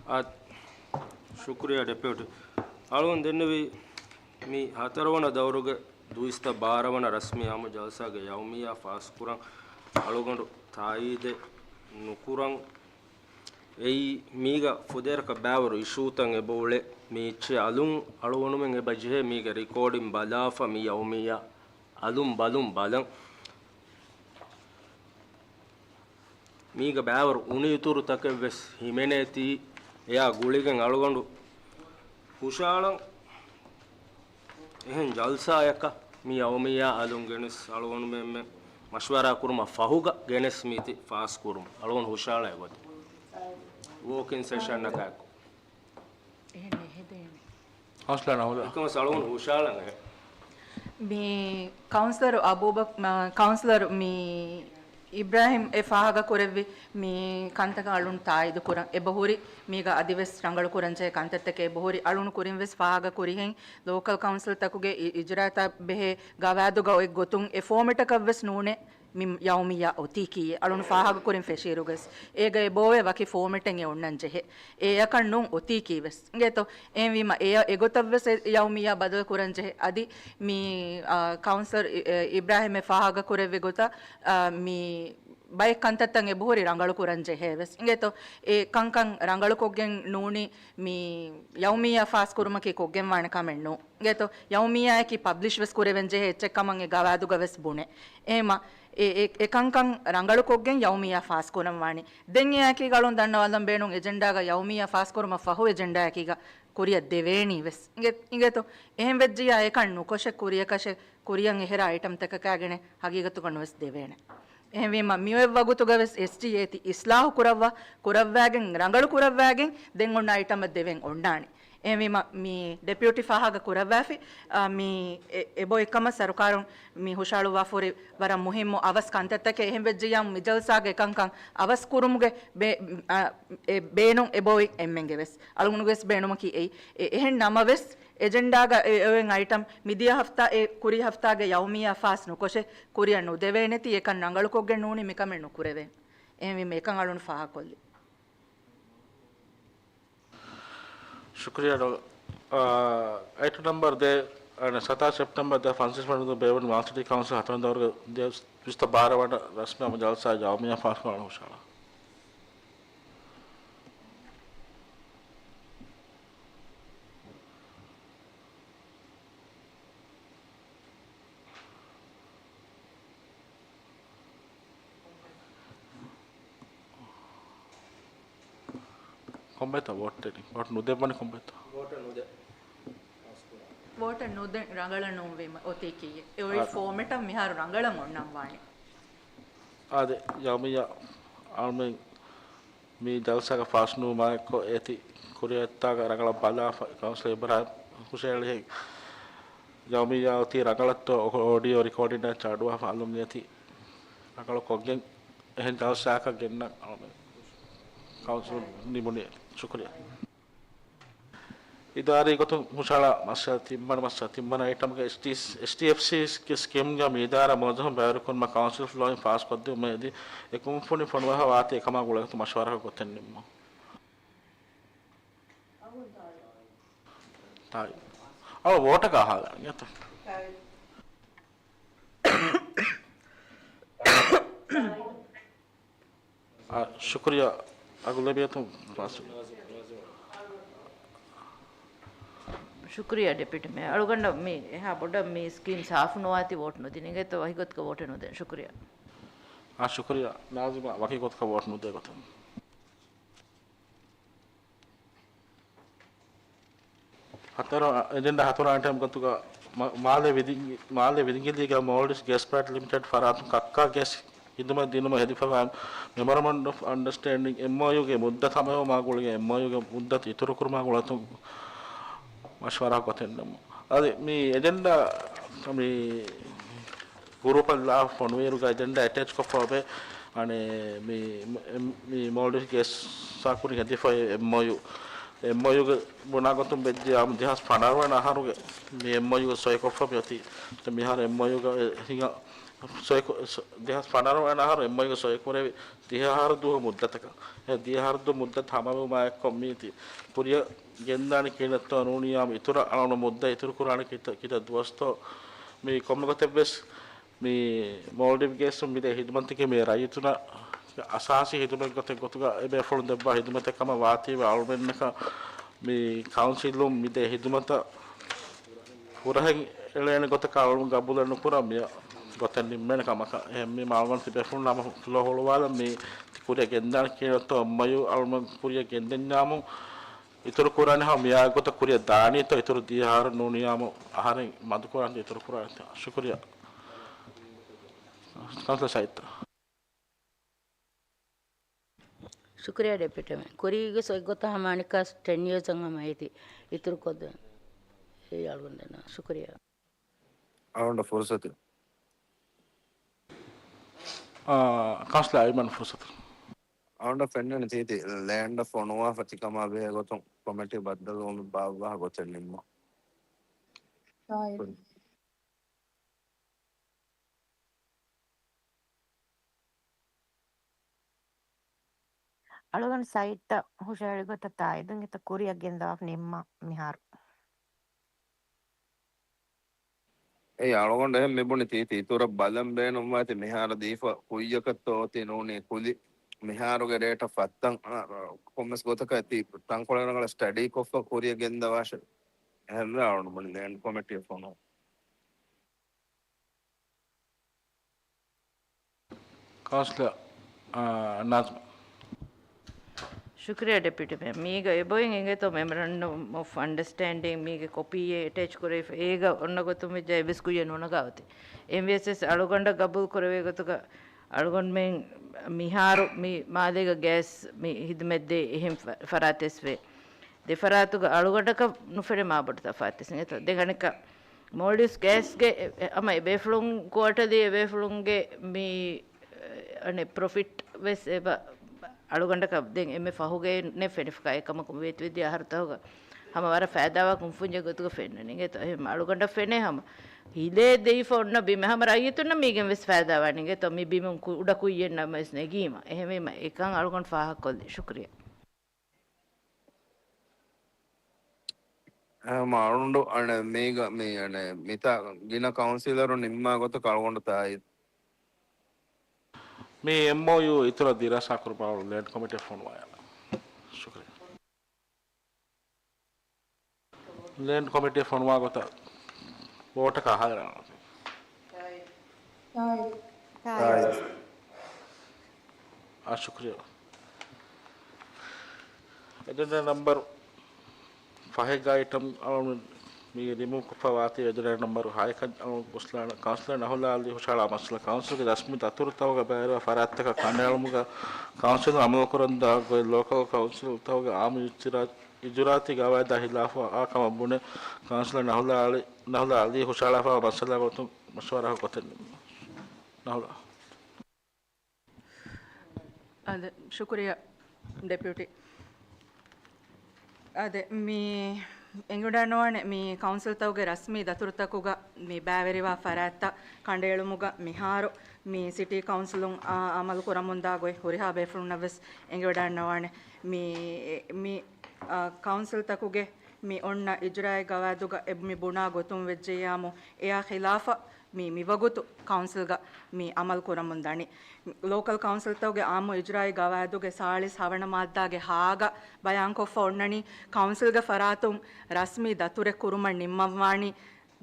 އާ، ޝުކުރިއްޔާ ޑެޕިއުޓީ. އަޅުން ދެންނެވި މި ހަތަރު ވަނަ ދައުރުގެ ދުވިސައްތަ ބާރަ ވަނަ ރަސްމީ އާއްމު ޖަލްސާގެ ޔައުމިއްޔާ ފާސްކުރަން އަޅުގަނޑު ތާއީދެއް ނުކުރަން. އެއީ މީގަ ފުދޭވަރަކަށް ބައިވަރު އިޝޫތައް އެބައުޅޭ. މީ އެއްޗެއް އަލުން އަޅުގަނޑުމެން އެބަ ޖެހޭ މީގެ ރިކޯޑިން ބަލާފަ މި ޔައުމިއްޔާ އަލުން ބަލުން ބަލަން. މީގަ ބައިވަރު އުނި އިތުރު ތަކެއް ވެސް ހިމެނޭތީ، އެއާ ގުޅިގެން އަޅުގަނޑު ހުށައަޅަން. އެހެން ޖަލްސާއަކަށް މި ޔައުމިއްޔާ އަލުން ގެނެސް އަޅުގަނޑުމެން މަޝްވަރާ ކުރުމަށް ފަހުގަ ގެނެސް މީތި ފާސް ކުރުމަށް އަޅުގަނޑު ހުށައަޅާ ގޮތަށް. ވޯކިން ސެޝަންއަކާއެކު. އެހެން ނެހެދޭނެ. ހަސްލާން އަހުލާ. އެކަމަސް އަޅުގަނޑު ހުށައަޅަން އެ. މި ކައުންސިލަރު އަބޫބަކް-، މަ-، ކައުންސިލަރު މި އިބްރާހިމް އެ ފާހަގަ ކުރެއްވި މި ކަންތަކަށް އަޅުން ތާއީދު ކުރަން. އެބަހުރި މީގަ އަދިވެސް ރަނގަޅު ކުރަންޖެހޭ ކަންތައްތަކެއް އެބަހުރި. އަޅުން ކުރިން ވެސް ފާހަގަ ކުރިހެން ލޯކަލް ކައުންސިލްތަކުގެ އި-، އިޖުރާތައް ބެހޭ ގަވާއިދުގަ އޮތް ގޮތުން އެ ފޯމެޓަކަށް ވެސް ނޫނޭ. މި ޔައުމިއްޔާ އޮތީކީއޭ އަޅުން ފާހަގަކުރިން ފެށިއިރުގަސް، އޭގަ އެބޯވޭ ވަކި ފޯމެޓެއް އެ އޮންނަން ޖެހޭ. އެ އެއަކަށް ނޫން އޮތީކީވެސް. އިނގޭތޯ؟ އެހެންވީމަ އެ، އެގޮތަށްވެސް އެ ޔައުމިއްޔާ ބަދަލު ކުރަން ޖެހޭ. އަދި މި، އާ، ކައުންސިލަރ އި-، އެ، އިބްރާހިމް އެ ފާހަގަކުރެއްވި ގޮތަށް، އާ، މި ބައެއް ކަންތައްތައް އެބަހުރި ރަނގަޅު ކުރަން ޖެހޭވެސް. އިނގޭތޯ؟ އެ ކަންކަން ރަނގަޅުކޮށްގެން ނޫނީ މި ޔައުމިއްޔާ ފާސްކުރުމަކީ ކޮށްގެންވާނެ ކަމެއް ނޫން. އިނގޭތޯ؟ ޔައުމިއްޔާއަކީ ޕަބްލިޝްވެސް ކުރެވެން ޖެހޭ އެއްޗެއް ކަމަށް އެ ގަވާއިދުގަވެސް ބުނޭ. އެހެމަ އެ، އެ، އެ ކަންކަން ރަނގަޅުކޮށްގެން ޔައުމިއްޔާ ފާސްކުރަން ވާނީ. ދެން އެއާއެކީގަ އަޅުން ދަންނަވާލަން ބޭނުން އެޖެންޑާގަ ޔައުމިއްޔާ ފާސްކުރުމަށް ފަހު އެޖެންޑާއެކީގަ ކުރިއަށް ދެވޭނީ ވެސް. އިނގޭ-، އިނގޭތޯ؟ އެހެން ވެއްޖިއްޔާ އެކަން ނުކޮށެއް ކުރިޔަކަށެއް، ކުރިއަށް އެހެރާ އައިޓަމްތަކަކާގެނެއް ހަގީގަތުގަ ނުވެސް ދެވޭނެ. އެހެންވީމަ މިއޮތް ވަގުތުގަވެސް އެސްޓީ އޭތި އިސްލާހު ކުރައްވާ، ކުރައްވާގެން، ރަނގަޅު ކުރައްވާގެން ދެން އޮންނަ އައިޓަމަށް ދެވެން އޮންނާނެ. އެހެންވީމަ މި ޑެޕިއުޓީ ފާހަގަ ކުރައްވާފި، އާ، މި އެ-، އެބައޮތް ކަމަށް ސަރުކާރުން މި ހުށަހަޅުއްވާފަހުރި ވަރަށް މުހިއްމު އަވަސް ކަންތައްތަކެއް. އެހެން ވެއްޖިއްޔާ މި ޖަލްސާގެ ކަންކަން އަވަސް ކުރުމުގެ ބޭ-، އާ، އެ ބޭނުން އެބައޮތް އެންމެންގެ ވެސް. އަޅުގަނޑުގެ ވެސް ބޭނުމަކީ އެއީ. އެ-، އެހެން ނަމަވެސް، އެޖެންޑާގަ އެ އޮތް އައިޓަމް މިދިޔަ ހަފްތާ އެ ކުރީ ހަފްތާގެ ޔައުމިއްޔާ ފާސް ނުކޮށެ ކުރިއަށް ނުދެވޭނެތީ އެކަން ރަނގަޅުކޮށްގެން ނޫނީ މިކަމެއް ނުކުރެވޭ. އެހެންވީމަ އެކަން އަޅުން ފާހަގަކޮށްލި. ޝުކުރިއްޔާ ޑޮ-، އާ، އައިޓަމް ނަމްބަރު ދޭއް، އަނެއް ސަތާސް ސެޕްޓެމްބަރު ދެހާސް ފަންސަވީސް ވަނަ ދުވަހު ބޭއްވުނު މާލެ ސިޓީ ކައުންސިލް ހަތަރު ދައުރުގެ ދެ ވިސްތަ ބާރަ ވަނަ ރަސްމީ ޖަލްސާ ޔައުމިއްޔާ ފާސް ކުރުމަށް ހުށަހަޅާ. ކޮންބައިތަ ވޯޓް ދެނީ؟ ވޯޓް ނުދެއްވަނީ ކޮންބައިތަ؟ ވޯޓަށް ނުދެން ރަނގަޅަށް ނޫންވީމަ އޮތީކީއެއް. އެ އޮތް އާ. ފޯމެޓަށް މިހާރު ރަނގަޅަށް އޮންނަންވާނެ. އާދެ، ޔައުމިއްޔާ އަޅުމެން މި ޖަލްސާގަ ފާސްނުވުމާއެއްކޮށް އޭތި ކުރިއަށް އެއްތާގަ ރަނގަޅަށް ބަލާފަ، ކައުންސިލަރ އިބްރާހިމް ހުށަހެޅި ޔައުމިއްޔާ އޮތީ ރަނގަޅަށްތޯ އޮޑިއޯ ރިކޯޑިންއާ ޗާޑުވާފަ އަލުން އޭތި ރަނގަޅު ކޮށްގެން އެހެން ޖަލްސާއަކަށް ގެންނަން އަޅުމެން ކައުންސިލުން ނިމުނީ. ޝުކުރިއްޔާ. އިދާރީ ގޮތުން ހުށަހަޅާ މައްސަލަ ތިންވަނަ މައްސަލަ ތިންވަނަ އައިޓަމްގެ އެސްޓީ، އެސްޓީއެފްސީގެ ސްކީމްގެ މި އިދާރާ މުވައްޒަފުން ބައިވެރިކުރުމަށް ކައުންސިލް ފްލޯއިން ފާސްކޮށްދިއުމަށް އެދި، އެ ކުންފުނި ފޮނުވާފަ ވާތީ އެކަމާ ގުޅޭގޮތުން މަޝްވަރާކޮށް ގޮތެއް ނިންމުން. ތާއީ. އަޅު ވޯޓަކަށް އަހާލާނީ އެތަ؟ އާ، ޝުކުރިއްޔާ. އަގުލަބިއްޔަތުން ފާސް. ޝުކުރިއްޔާ ޑެޕިއުޓީ މޭޔަރ. އަޅުގަނޑަށް މި އެހާ ބޮޑަށް މި ސްކީމް ސާފު ނުވާތީ ވޯޓް ނުދިނީ. އިނގޭތޯ ވަކި ގޮތަކަށް ވޯޓެއް ނުދޭން. ޝުކުރިއްޔާ. އާ، ޝުކުރިއްޔާ. ނާޒިމާ ވަކި ގޮތަކަށް ވޯޓް ނުދޭ ގޮތުން. ހަތަރު، އެޖެންޑާ ހަތަރު އައިޓަމް ގޮތުގަ މާ-، މާލެ ވިދި-، މާލެ ވިދިނގިލީގަ މޯލްޑިވްސް ގޭސް ޕްލާންޓް ލިމިޓެޑް ފަރާތުން ކައްކާ ގޭސް ހިދުމަތް ދިނުމަށް ހެދިފަވާ މެމޮރަންޑަމް އޮފް އަންޑަސްޓޭންޑިން، އެމްއޯޔޫގެ މުއްދަތު ހަމަވުމާ ގުޅިގެން އެމްއޯޔޫގެ މުއްދަތު އިތުރުކުރުމާ ގުޅޭގޮތުން މަޝްވަރާ ގޮތެއް ނެއްމުން. އަދި މި އެޖެންޑާ މި ގުރޫޕަށް ލާ ފޮނުވިއިރުގަ އެޖެންޑާ އެޓޭޗް ކޮށްފަ އޮވޭ، އަނެއް މި، މި މޯލްޑިވްސް ގޭސްއާ ކުރިން ހެދިފައި އެމްއޯޔޫ. އެމްއޯޔޫގެ ބުނާ ގޮތުން ވެއްޖެ އާ ދެހާސް ފަނަރަ ވަނަ އަހަރުގެ މި އެމްއޯޔޫ ސޮއިކޮށްފަ މިއޮތީ. މިހާރު އެމްއޯޔޫގަ ހިނގާ ސޮއިކޮ-، ސޮ-، ދެހާސް ފަނަރަ ވަނަ އަހަރު އެމްއޯޔޫ ސޮއިކުރެވި ދިހަ އަހަރު ދުވަހު މުއްދަތަކަށް. އެ ދިހަ އަހަރު ދުވަހު މުއްދަތު ހަމަވުމާ އެއްކޮށް މީތި ކުރިއަށް ގެންދާނެ ކިހިނެއްތޯ ނޫނީ އާ އިތުރަށް އަޅުގަނޑު މުއްދަތު އިތުރު ކުރާނެ ކިތަ-، ކިތައް ދުވަސްތޯ މި ކޮންމެ ގޮތެއްވެސް މި މޯލްޑިވް ގޭސް މިދޭ ހިދުމަތަކީ މި ރައްޔިތުންނަށް އަސާސީ ހިދުމަތް ގޮތެއް ގޮތުގަ އެބޭފުޅުން ދެއްވާ ހިދުމަތެއް ކަމަށް ވާތީވެ އަޅުމެންނަކަށް މި ކައުންސިލުން މިދޭ ހިދުމަތަށް ހުރަހެއް އެޅޭނެ ގޮތަކަށް އަޅުމެން ގަބޫލެއް ނުކުރާ މި ގޮތެއް ނިންމޭނެ ކަމަކަށް. އެހެންވީމަ އަޅުގަނޑު ތިބޭފުޅުން ނަމަ ފްލޯ ހުޅުވާލަން މި ތި ކުރިއަށް ގެންދާނެ ކިހިނެއްތޯ އެމްއޯޔޫ އަޅުމެން ކުރިއަށް ގެންދެންޏާމު އިތުރު ކުރާނެ ހަމަ މިއާ ގޮތަށް ކުރިއަށް ދާނީތޯ އިތުރު ދިހަ އަހަރު ނޫނިއްޔާމު އަހަރެން މަދު ކުރާނެ އިތުރު ކުރާނެ. ޝުކުރިއްޔާ. ކައުންސިލަރ ސައީދު. ޝުކުރިއްޔާ ޑެޕިއުޓީ މޭޔަރ. ކުރީގެ ސޮއި ގޮތަށް ހަމަ އަނެއްކާ ޓެން އިޔާސް އަށް ހަމަ އޭތި އިތުރު ކޮށްދޭން. އެއީ އަޅުގަނޑު ދަންނަވާ. ޝުކުރިއްޔާ. އަޅުގަނޑަށް ފުރުސަތު. އާ، ކައުންސިލަރ އައިމަން ފުރުސަތު. އަޅުގަނޑަށް ފެންނަނީ ތީތި ލޭންޑަށް ފޮނުވާފަ ތިކަމާ ބެހޭ ގޮތުން ކޮމިޓީ ބައްދަލުވުމެއް ބާއްވާ ގޮތެއް ނިންމުން. އާ، އެ. އަޅުގަނޑު ސައިޓްތައް ހުށަހެޅި ގޮތަށް ތާއީދުން އެތައް ކުރިއަށް ގެންދަވާފަ ނިންމާ މިހާރު. އެއީ އަޅުގަނޑު އެހެން މިބުނި ތީ ތިއްތުރަށް ބަލަން ބޭނުންވާތީ މިހާރު ދީފަ ކުއްޔަކަށްތޯ އޮތީ ނޫނީ ކުލި. މިހާރުގެ ރޭޓަށް ފައްތަން، އަ، ކޮންމެސް ގޮތަކަށް ތި ތަންކޮޅެއް ރަނގަޅަށް ސްޓަޑީ ކޮށްފަ ކުރިއަށް ގެންދަވާށެ. އެހެންވެ އަޅުގަނޑު ބުނި ލޭންޑް ކޮމިޓީއަށް ފޮނުވަން. ކައުންސިލަރ، އާ، ނާޒިމް. ޝުކުރިއްޔާ ޑެޕިއުޓީ މޭޔަރ. މީގަ އެބައޮތް އިނގޭތޯ މެމޮރަންޑަމް އޮފް އަންޑަސްޓޭންޑިން މީގެ ކޮޕީއެއް އެޓޭޗް ކުރެވިފަ. އޭގަ އޮންނަ ގޮތުން ވެއްޖެ އެއްވެސް ކުއްޔަށް ނުނަގާ އޮތީ. އެމްވީއެސް އެސް އަޅުގަނޑަށް ގަބޫލު ކުރެވޭ ގޮތުގަ އަޅުގަނޑުމެން މިހާރު މި މާލޭގަ ގޭސް މި ހިދުމަތްދޭ އެހެން ފަ-، ފަރާތެއް ވޭ. ދެ ފަރާތުގަ އަޅުގަނޑަކަށް ނުފެނޭ މާބޮޑު ތަފާތެއް އިނގޭތޯ. ދެން އަނެއްކާ މޯލްޑިވްސް ގޭސްގެ އެ-، އެ-، ހަމަ އެބޭފުޅުން ކުއާޓަލީ އެބޭފުޅުންގެ މި، އެ، އަނެއް ޕްރޮފިޓް ވެސް އެބަ އަޅުގަނޑަކަށް ދެން އެންމެ ފަހުގައި ނެއް ފެނިފަކާ އެކަމަކު ވޭތުވެދިޔަ އަހަރުތަކުގަ ހަމަ ވަރަށް ފައިދާވާ ކުންފުންޏެއް ގޮތުގަ ފެންނަނީ އިނގޭތޯ. އެހެން އަޅުގަނޑަށް ފެނޭ ހަމަ ހިލޭ ދެވިފަ އޮންނަ ބިމެއް ހަމަ ރައްޔިތުންނަށް މީގެން ވެސް ފައިދާވާނެ އިނގޭތޯ. މި ބިމުން ކު-، ކުޑަ ކުއްޔެއް ނަމަވެސް ނެގީމަ. އެހެންވީމަ އެކަން އަޅުގަނޑު ފާހަގަކޮށްލީ. ޝުކުރިއްޔާ. އެހެން އަޅުގަނޑު އަނެއް މީގަ މި އަނެއް މިތާ ގިނަ ކައުންސިލަރު ނިންމާ ގޮތަކަށް އަޅުގަނޑު ތާއީދު. މި އެމްއޯޔޫ އިތުރަށް ދިރާސާ ކުރުމަށް އަޅުގަނޑު ލޭންޑް ކޮމިޓީއަށް ފޮނުވާލާ. ޝުކުރިއްޔާ. ލޭންޑް ކޮމިޓީއަށް ފޮނުވާ ގޮތަށް ވޯޓަކަށް ހައިރާން. އާ، ޝުކުރިއްޔާ. އެޖެންޑާ ނަމްބަރު ފަހެއްގަ އައިޓަމް އަޅުގަނޑު މީގެ ރިމޫވް ކޮށްފަ ވާތީ އެޖެންޑާ ނަމްބަރު ހައެއް ކަން އަޅުގަނޑު ގޮސްލާނަ ކައުންސިލަރ ނަހުލާ އަލީ ހުށަހަޅާ މައްސަލަ. ކައުންސިލްގެ ރަސްމީ ދަތުރުތަކުގަ ބައިވެރިވާ ފަރާތްތަކަށް ކަނޑައެޅުމުގަ ކައުންސިލުން އަމަލު ކުރަން ދާ ގޮތް ލޯކަލް ކައުންސިލްތަކުގެ އާއްމު އިޖުރާ-، އިޖުރާއަތީ ގަވާއިދާ ހިލާފަށް އާ ކަމަށް ބުނެ، ކައުންސިލަރ ނަހުލާ އަލީ، ނަހުލާ އަލީ ހުށަހަޅާފައިވާ މައްސަލަ ގޮތުން މަޝްވަރާ ގޮތެއް ނިންމުން. ނަހުލާ. އާދެ، ޝުކުރިއްޔާ ޑެޕިއުޓީ. އާދެ، މި އެނގިވަޑައިންނަވާނެ މި ކައުންސިލްތަކުގެ ރަސްމީ ދަތުރުތަކުގަ މި ބައިވެރިވާ ފަރާތްތައް ކަނޑައެޅުމުގަ މިހާރު މި ސިޓީ ކައުންސިލުން އާ އަމަލު ކުރަމުންދާ ގޮތް ހުރިހާ ބޭފުޅުންނަށް ވެސް އެނގިވަޑައިންނަވާނެ. މި، މި، އާ، ކައުންސިލްތަކުގެ މި އޮންނަ އިޖުރާއީ ގަވާއިދުގަ އެ މި ބުނާ ގޮތުން ވެއްޖެއްޔާމު، އެއާ ޚިލާފަށް މި، މިވަގުތު ކައުންސިލްގަ މި އަމަލު ކުރަމުން ދަނީ. ލޯކަލް ކައުންސިލްތަކުގެ އާއްމު އިޖުރާއީ ގަވާއިދުގެ ސާޅީސް ހަވަނަ މާއްދާގެ ހާގަ ބަޔާންކޮށްފަ އޮންނަނީ، ކައުންސިލްގެ ފަރާތުން ރަސްމީ ދަތުރެއް ކުރުމަށް ނިންމަންވާނީ،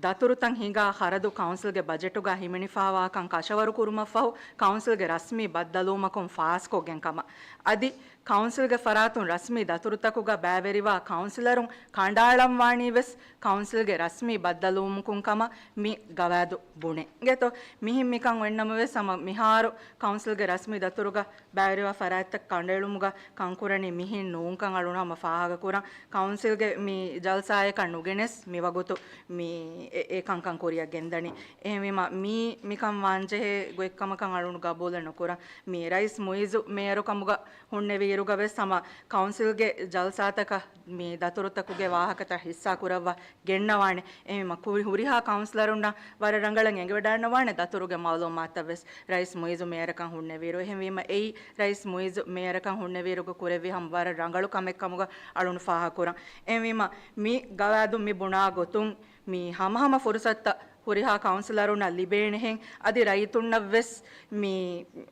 ދަތުރުތައް ހިނގާ ޚަރަދު ކައުންސިލްގެ ބަޖެޓުގަ ހިމެނިފައިވާކަން ކަށަވަރު ކުރުމަށްފަހު، ކައުންސިލްގެ ރަސްމީ ބައްދަލުވުމަކުން ފާސްކޮށްގެން ކަމަށް. އަދި ކައުންސިލްގެ ފަރާތުން ރަސްމީ ދަތުރުތަކުގަ ބައިވެރިވާ ކައުންސިލަރުން ކަނޑައަޅަންވާނީ ވެސް ކައުންސިލްގެ ރަސްމީ ބައްދަލުވުމަކުން ކަމަށް މި ގަވާއިދު ބުނޭ. އިނގޭތޯ، މިހިން މިކަން އޮތްނަމަވެސް، ހަމަ މިހާރު ކައުންސިލްގެ ރަސްމީ ދަތުރުގަ ބައިވެރިވާ ފަރާތްތައް ކަނޑައެޅުމުގަ ކަންކުރަނީ މިހެން ނޫންކަން އަޅުން ހަމަ ފާހަގަކުރަން. ކައުންސިލްގެ މި ޖަލްސާއަކަށް ނުގެނެސް މިވަގުތު މި އެ، އެ ކަންކަން ކުރިއަށް ގެންދަނީ. އެހެންވީމަ، މީ މިކަން ވާންޖެހޭ ގޮތްކަމަކަށް އަޅުން ގަބޫލެއް ނުކުރަން. މި ރައީސް މުއިއްޒު މޭޔަރުކަމުގަ ހުންނެވިއިރުގަ ވެސް ހަމަ ކައުންސިލްގެ ޖަލްސާތަކަށް މި ދަތުރުތަކުގެ ވާހަކަތައް ހިއްސާ ކުރައްވާ ގެންނަވާނެ. އެހެންވީމަ، ކުރި ހުރިހާ ކައުންސިލަރުންނަށް ވަރަށް ރަނގަޅަށް އެނގިވަޑައިންނަވާނެ ދަތުރުގެ މައުލޫމާތަށް ވެސް ރައީސް މުއިއްޒު މޭޔަރަކަށް ހުންނެވިއިރު. އެހެންވީމަ، އެއީ ރައީސް މުއިއްޒު މޭޔަރަކަށް ހުންނެވިއިރުގަ ކުރެއްވި ހަމަ ވަރަށް ރަނގަޅު ކަމެއް ކަމުގަ އަޅުން ފާހަގަކުރަން. އެހެންވީމަ، މި ގަވާއިދު މި ބުނާ ގޮތުން މި ހަމަހަމަ ފުރުސަތުތައް ހުރިހާ ކައުންސިލަރުންނަށް ލިބޭނެހެން، އަދި ރައްޔިތުންނަށް ވެސް މި،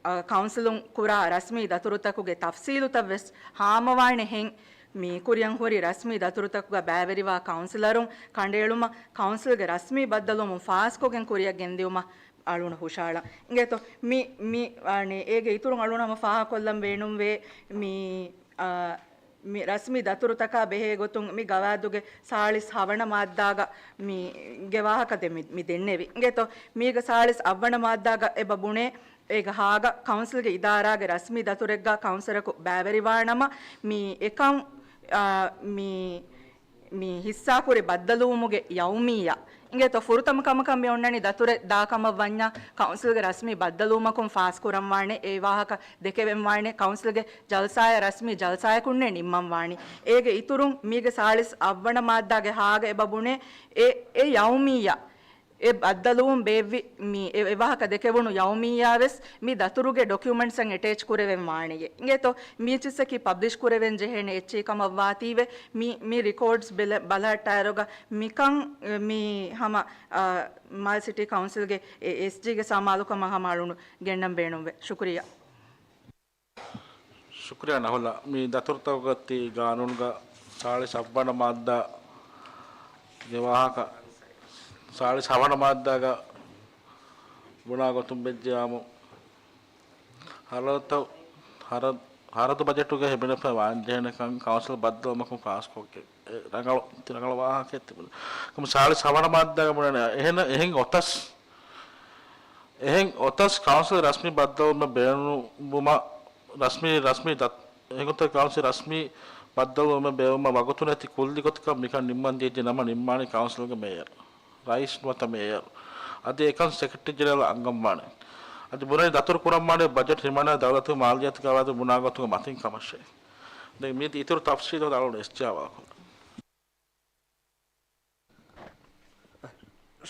އަ، ކައުންސިލުން ކުރާ ރަސްމީ ދަތުރުތަކުގެ ތަފްސީލުތައް ވެސް ހާމަވާނެހެން، މި ކުރިއަށް ހުރި ރަސްމީ ދަތުރުތަކުގަ ބައިވެރިވާ ކައުންސިލަރުން ކަނޑައެޅުމަށް ކައުންސިލްގެ ރަސްމީ ބައްދަލުވުމުން ފާސްކޮށްގެން ކުރިއަށް ގެންދިއުމަށް އަޅުން ހުށަހަޅަން. އިނގޭތޯ، މި، މި، އަނެ، އޭގެ އިތުރުން އަޅުން ހަމަ ފާހަގަކޮށްލަން ބޭނުންވޭ، މި، އަ، މި ރަސްމީ ދަތުރުތަކާ ބެހޭ ގޮތުން މި ގަވާއިދުގެ ސާޅީސް ހަވަނަ މާއްދާގަ މި ގެ ވާހަކަ ދެ މި، މި ދެންނެވި. އިނގޭތޯ، މީގެ ސާޅީސް އަށްވަނަ މާއްދާގަ އެބަ ބުނޭ، އޭގެ ހާގަ ކައުންސިލްގެ އިދާރާގެ ރަސްމީ ދަތުރެއްގަ ކައުންސިލަރަކު ބައިވެރިވާނަމަ، މި އެކަން، އާ، މި މި ހިއްސާކުރި ބައްދަލުވުމުގެ ޔައުމިއްޔާ. އިނގޭތޯ، ފުރަތަމަ ކަމަކަށް މި އޮންނަނީ ދަތުރެއް ދާ ކަމަށް ވަންޏާ، ކައުންސިލްގެ ރަސްމީ ބައްދަލުވުމަކުން ފާސްކުރަންވާނެ، އެ ވާހަކަ ދެކެވެންވާނެ، ކައުންސިލްގެ ޖަލްސާއަށް ރަސްމީ ޖަލްސާއަކުންނޭ ނިންމަންވާނީ. އޭގެ އިތުރުން މީގެ ސާޅީސް އަށްވަނަ މާއްދާގެ ހާގަ އެބަ ބުނޭ، އެ، އެ ޔައުމިއްޔާ އެ ބައްދަލުވުން ބޭއްވި މި އެ، އެ ވާހަކަ ދެކެވުނު ޔައުމިއްޔާ ވެސް މި ދަތުރުގެ ޑޮކިއުމެންޓްސްއަށް އެޓޭޗް ކުރެވެން ވާނެޔޭ. އިނގޭތޯ، މި އެއްޗިއްސަކީ ޕަބްލިޝް ކުރެވެން ޖެހޭނެ އެއްޗެއް ކަމަށް ވާތީވެ، މި، މި ރިކޯޑްސް ބެލެ-، ބަލަހައްޓާއިރުގަ މިކަން، މި ހަމަ، އާ، މާލެ ސިޓީ ކައުންސިލްގެ އެ، އެސްޖީގެ ސަމާލުކަމަށް ހަމަ އަޅުން ގެންނަން ބޭނުންވޭ. ޝުކުރިއްޔާ. ޝުކުރިއްޔާ ނަހުލާ. މި ދަތުރުތަކުގަ ތި ގާނޫނުގަ ސާޅީސް އަށްވަނަ މާއްދާގެ ވާހަކަ، ސާޅީސް ހަވަނަ މާއްދާގަ ބުނާ ގޮތުން ވެއްޖެޔާމު، ހަރަދުތައް، ހަރަ-، ހަރަދު ބަޖެޓުގަ ހިމެނިފައި ވާންޖެހޭނެކަން ކައުންސިލް ބައްދަލުވުމަކުން ފާސްކޮށްގެން އެ ރަނގަޅު، ތި ރަނގަޅު ވާހަކައެއް ތިބުނީ. ކަމު ސާޅީސް ހަވަނަ މާއްދާގަ ބުނަނީ، އެހެން، އެހެން އޮތަސް، އެހެން އޮތަސް ކައުންސިލް ރަސްމީ ބައްދަލުވުމެއް ބޭނުންވުމަށް، ރަސްމީ، ރަސްމީ ދަ-، އެހެން އޮތަސް ކައުންސިލް ރަސްމީ ބައްދަލުވުމެއް ބޭއްވުމަށް ވަގުތު ނެތި ކުއްލި ގޮތަކަށް މިކަން ނިންމަން ދިޔައީ ނަމަ ނިންމާނީ ކައުންސިލްގެ މޭޔަރު. ރައީސް ނުވަތަ މޭޔަރު. އަދި އެކަން ސެކްރެޓަރީ ޖެނެރަލް އަންގަންވާނެ. އަދި ބުނަނީ ދަތުރު ކުރަންވާނީ ބަޖެޓް ހިމަނާ ދައުލަތުގެ މާލިޔާތު ގަވާއިދު ބުނާ ގޮތުގަ މަތިން ކަމަށޭ. ދެން މީތި އިތުރު ތަފްސީލު އަޅުން އެސްޖީ އާ ވާކުން.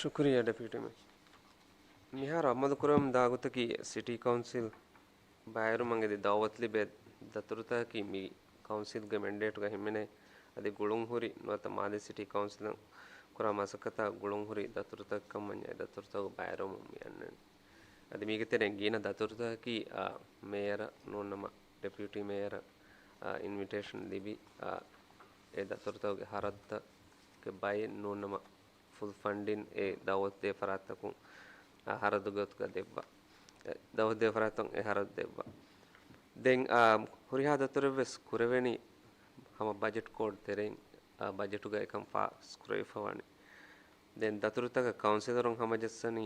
ޝުކުރިއްޔާ ޑެޕިއުޓީ މޭޔަރ. މިހާރު އަމަލު ކުރަމުން ދާ ގޮތަކީ ސިޓީ ކައުންސިލް ބައިވެރިވުމަށް އެދި ދައުވަތު ލިބޭ ދަތުރުތަކަކީ މި ކައުންސިލްގެ މެންޑޭޓުގަ ހިމެނޭ. އަދި ގުޅުންހުރި ނުވަތަ މާލެ ސިޓީ ކައުންސިލުން ކުރާ މަސައްކަތާ ގުޅުންހުރި ދަތުރުތަކެއް ކަމަށް އެ ދަތުރުތަކުގެ ބައިވެރިވުމުން މި އަންނަނީ. އަދި މީގެ ތެރެއިން ގިނަ ދަތުރުތަކަކީ، އާ، މޭޔަރަށް ނޫންނަމަ ޑެޕިއުޓީ މޭޔަރަށް، އާ، އިންވިޓޭޝަން ލިބި، އާ، އެ ދަތުރުތަކުގެ ހަރަދުތަކެއް ބައެއް ނޫންނަމަ ފުލް ފަންޑިން އެ ދައުވަތު ދޭ ފަރާތްތަކުން، އާ، ހަރަދު ގޮތުގަ ދެއްވާ. އެ ދައުވަތު ދޭ ފަރާތުން އެ ހަރަދު ދެއްވާ. ދެން، އާ، ހުރިހާ ދަތުރެއްވެސް ކުރެވެނީ ހަމަ ބަޖެޓް ކޯޑް ތެރެއިން، އާ، ބަޖެޓުގަ އެކަން ފާސް ކުރެވިފަ ވާނީ. ދެން ދަތުރުތަކަށް ކައުންސިލަރުން ހަމަޖައްސަނީ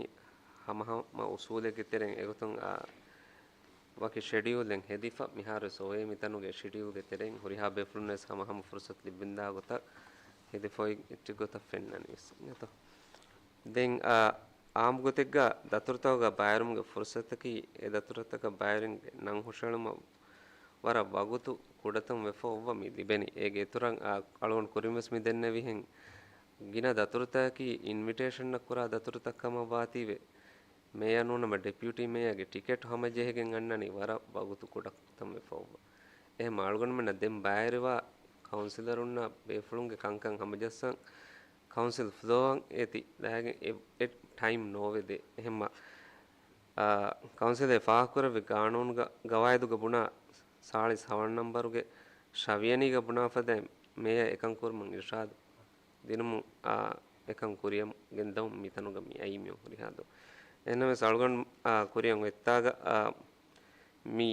ހަމަހަމަ އުސޫލެއްގެ ތެރެއިން އެގޮތުން، އާ، ވަކި ޝެޑިއުލެއް ހެދިފަ މިހާރުވެސް އޮވޭ މިތަނުގެ ޝެޑިއުލްގެ ތެރެއިން ހުރިހާ ބޭފުޅުންވެސް ހަމަހަމަ ފުރުސަތު ލިބިންދާ ގޮތަށް ހެދިފައި އެއްޗެއް ގޮތަށް ފެންނަނީވެސް. އިނގޭތޯ؟ ދެން، އާ، އާއްމު ގޮތެއްގަ ދަތުރުތަކުގަ ބައިވެރިވުމުގެ ފުރުސަތަކީ އެ ދަތުރުތަކަށް ބައިވެރިންގެ ނަން ހުށައެޅުމަށް ވަރަށް ވަގުތު ކުޑަތަން ވެފަ އޮއްވަ މި ލިބެނީ. އޭގެ އިތުރަށް، އާ، އަޅުގަނޑު ކުރިންވެސް މި ދެންނެވިހެން ގިނަ ދަތުރުތަކަކީ އިންވިޓޭޝަންއަށް ކުރާ ދަތުރުތައް ކަމަށް ވާތީވެ، މޭޔަރ ނޫންނަމަ ޑެޕިއުޓީ މޭޔަރގެ ޓިކެޓް ހަމަޖެހިގެން އަންނަނީ ވަރަށް ވަގުތު ކުޑަތަން ވެފަ އޮއްވަ. އެހެން އަޅުގަނޑުމެންނަށް ދެން ބައިވެރިވާ ކައުންސިލަރުންނާ ބޭފުޅުންގެ ކަންކަން ހަމަޖައްސަން ކައުންސިލް ފްލޯއަށް އޭތި ލައިގެން އެ، އެ ޓައިމް ނޯވެ ދޭ. އެހެންމަ، އާ، ކައުންސިލެއް ފާހަގަކުރެއްވި ގާނޫނުގަ ގަވާއިދުގަ ބުނާ ސާޅީސް ހަވަނަ ނަންބަރުގެ ޝަވިޔަނީގަ ބުނާފަދައިން މޭޔަރ އެކަން ކުރުމަށް އިރުޝާދު ދިނުމުން، އާ، އެކަން ކުރިޔަށް ގެންދަމުން މިތަނުގަ މި އައީ މި ހުރިހާ ދުވަހު. އެހެންނަމަވެސް އަޅުގަނޑު، އާ، ކުރިއަށް އޮތްތާގަ، އާ، މި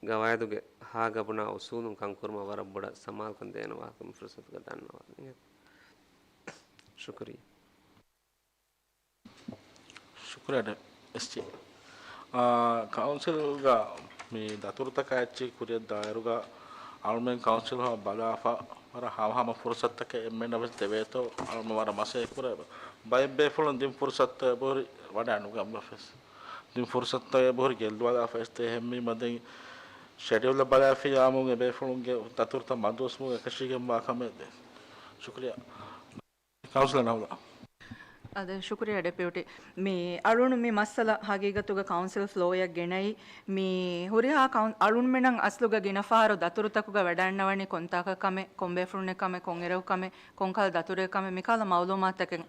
ގަވާއިދުގެ ހާ ގަބުނާ އުސޫލުން ކަންކުރުމަށް ވަރަށް ބޮޑަށް ސަމާލުކަން ދޭނެ ވާހަކަ މި ފުރުސަތުގަ ދަންނަވާލަން. ޝުކުރިއްޔާ. ޝުކުރިއްޔާ ޑެ-، އެސްޖީ. އާ، ކައުންސިލްގަ މި ދަތުރުތަކާ އެއްޗެއް ކުރިއަށް ދާއިރުގަ އަޅުމެން ކައުންސިލް ހަމަ ބަލާފަ ވަރަށް ހަމަހަމަ ފުރުސަތުތަކެއް އެންމެންނަށް ވެސް ދެވޭތޯ އަޅުމެން ވަރަށް މަސައްކަތް ކުރޭ. ބައެއް ބޭފުޅުން ދިން ފުރުސަތުތައް އެބަހުރި ވަޑައިނުގަންނަ ފެސް. ދިން ފުރުސަތުތައް އެބަހުރި ގެއްލުވާލާފަ އެސް ދޭހެންމީމަ ދެން ޝެޑިއުލް ބަލާފިޔާމު އެބޭފުޅުންގެ ދަތުރުތައް މަދުވެސްމު އެކަށީގެންވާ ކަމެއް ދެން. ޝުކުރިއްޔާ. ކައުންސިލަރ ނަހުލާ. އާދެ، ޝުކުރިއްޔާ ޑެޕިއުޓީ. މި އަޅުން މި މައްސަލަ ހަގީގަތުގަ ކައުންސިލް ފްލޯއަށް ގެނައި، މި ހުރިހާ ކައުން-، އަޅުންމެނަށް އަސްލުގަ ގިނަ ފަހަރު ދަތުރުތަކުގަ ވަޑައިންނަވަނީ ކޮންތާކަށް ކަމެއް، ކޮންބޭފުޅުންނެއް ކަމެއް، ކޮންއިރަކު ކަމެއް، ކޮންކަހަލަ ދަތުރެއް ކަމެއް، މިކަހަލަ މައުލޫމާތުތަކެއް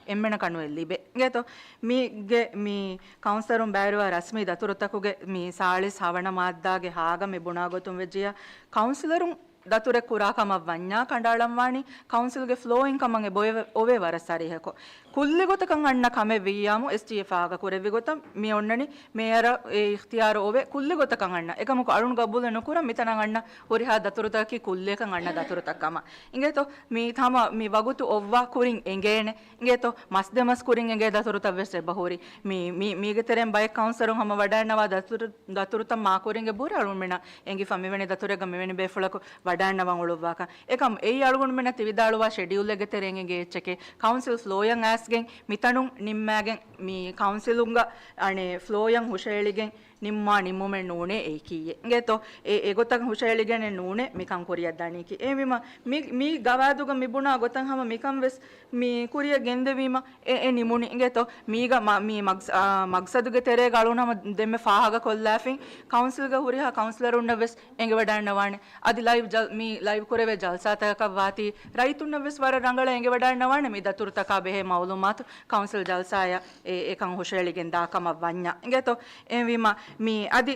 އެންމެނަކަށް ނުއެއް ލިބޭ. އިނގޭތޯ؟ މީގެ މި ކައުންސިލަރުން ބައިވެރިވާ ރަސްމީ ދަތުރުތަކުގެ މި ސާޅީސް ހަވަނަ މާއްދާގެ ހާގަ މި ބުނާ ގޮތުން ވެއްޖިއްޔާ، ކައުންސިލަރުން ދަތުރެއް ކުރާ ކަމަށް ވަންޏާ ކަނޑައަޅަންވާނީ ކައުންސިލްގެ ފްލޯއިން ކަމަށް އެބައޮވޭ، އޮވޭ ވަރަށް ސަރީހަކޮށް. ކުއްލި ގޮތަކަށް އަންނަ ކަމެއް ވިއްޔާމު އެސްޖީއޭ ފާހަގަ ކުރެއްވި ގޮތަށް މި އޮންނަނީ މޭޔަރަށް އެ އިޚްތިޔާރު އޮވޭ ކުއްލި ގޮތަކަށް އަންނަ. އެކަމަކު އަޅުން ގަބޫލެއް ނުކުރަން މިތަނަށް އަންނަ ހުރިހާ ދަތުރުތަކަކީ ކުއްލިއަކަށް އަންނަ ދަތުރުތައް ކަމަށް. އިނގޭތޯ؟ މި ހަމަ މި ވަގުތު އޮއްވާ ކުރިން އެނގޭނެ. އިނގޭތޯ؟ މަސް ދެ މަސް ކުރިން އެނގޭ ދަތުރުތައް ވެސް އެބަހުރި. މި، މި، މީގެ ތެރެއިން ބައެއް ކައުންސިލަރުން ހަމަ ވަޑައިންނަވާ ދަތުރު، ދަތުރުތައް މާކުރިން އެބަހުރި އަޅުންމެނަށް އެނގިފަ މިވެނި ދަތުރެއްގަ މިވެނި ބޭފުޅަކު ވަޑައިންނަވަން އުޅުއްވާކަން. އެކަމް އެއީ އަޅުގަނޑުމެންނަށް ތި ވިދާޅުވާ ޝެޑިއުލެއްގެ ތެރެއިން އެނގޭ އެއްޗެކޭ. ކައުންސިލް ފްލޯއަށް އައިސްގެން މިތަނުން ނިންމާގެން މި ކައުންސިލުންގަ އަނެއް ފްލޯއަށް ހުށައެޅިގެން ނިންމާ ނިންމުމެއް ނޫނޭ އެއީކީއެއް. އިނގޭތޯ، އެ، އެގޮތަށް ހުށައެޅިގެނެއް ނޫނޭ މިކަން ކުރިއަށް ދަނީކީ. އެހެންވީމަ، މި، މި ގަވާއިދުގަ މި ބުނާ ގޮތަށް ހަމަ މިކަން ވެސް މި ކުރިއަށް ގެންދެވީމަ، އެ، އެ ނިމުނީ. އިނގޭތޯ، މީގަ މަ، މި މަގްސ-، އާ، މަގްސަދުގެ ތެރޭގަ އަޅުން ހަމަ ދެންމެ ފާހަގަ ކޮށްލާފިން، ކައުންސިލްގެ ހުރިހާ ކައުންސިލަރުންނަށް ވެސް އެނގިވަޑައިންނަވާނެ. އަދި ލައިވް ޖަލް، މި ލައިވް ކުރެވޭ ޖަލްސާތަކަކަށް ވާތީ، ރައްޔިތުންނަށް ވެސް ވަރަށް ރަނގަޅަށް އެނގިވަޑައިންނަވާނެ މި ދަތުރުތަކާ ބެހޭ މައުލޫމާތު ކައުންސިލް ޖަލްސާއަށް އެ، އެކަން ހުށައެޅިގެން ދާ ކަމަށް ވަންޏާ. އިނގޭތޯ، އެހެންވީމަ، މި އަދި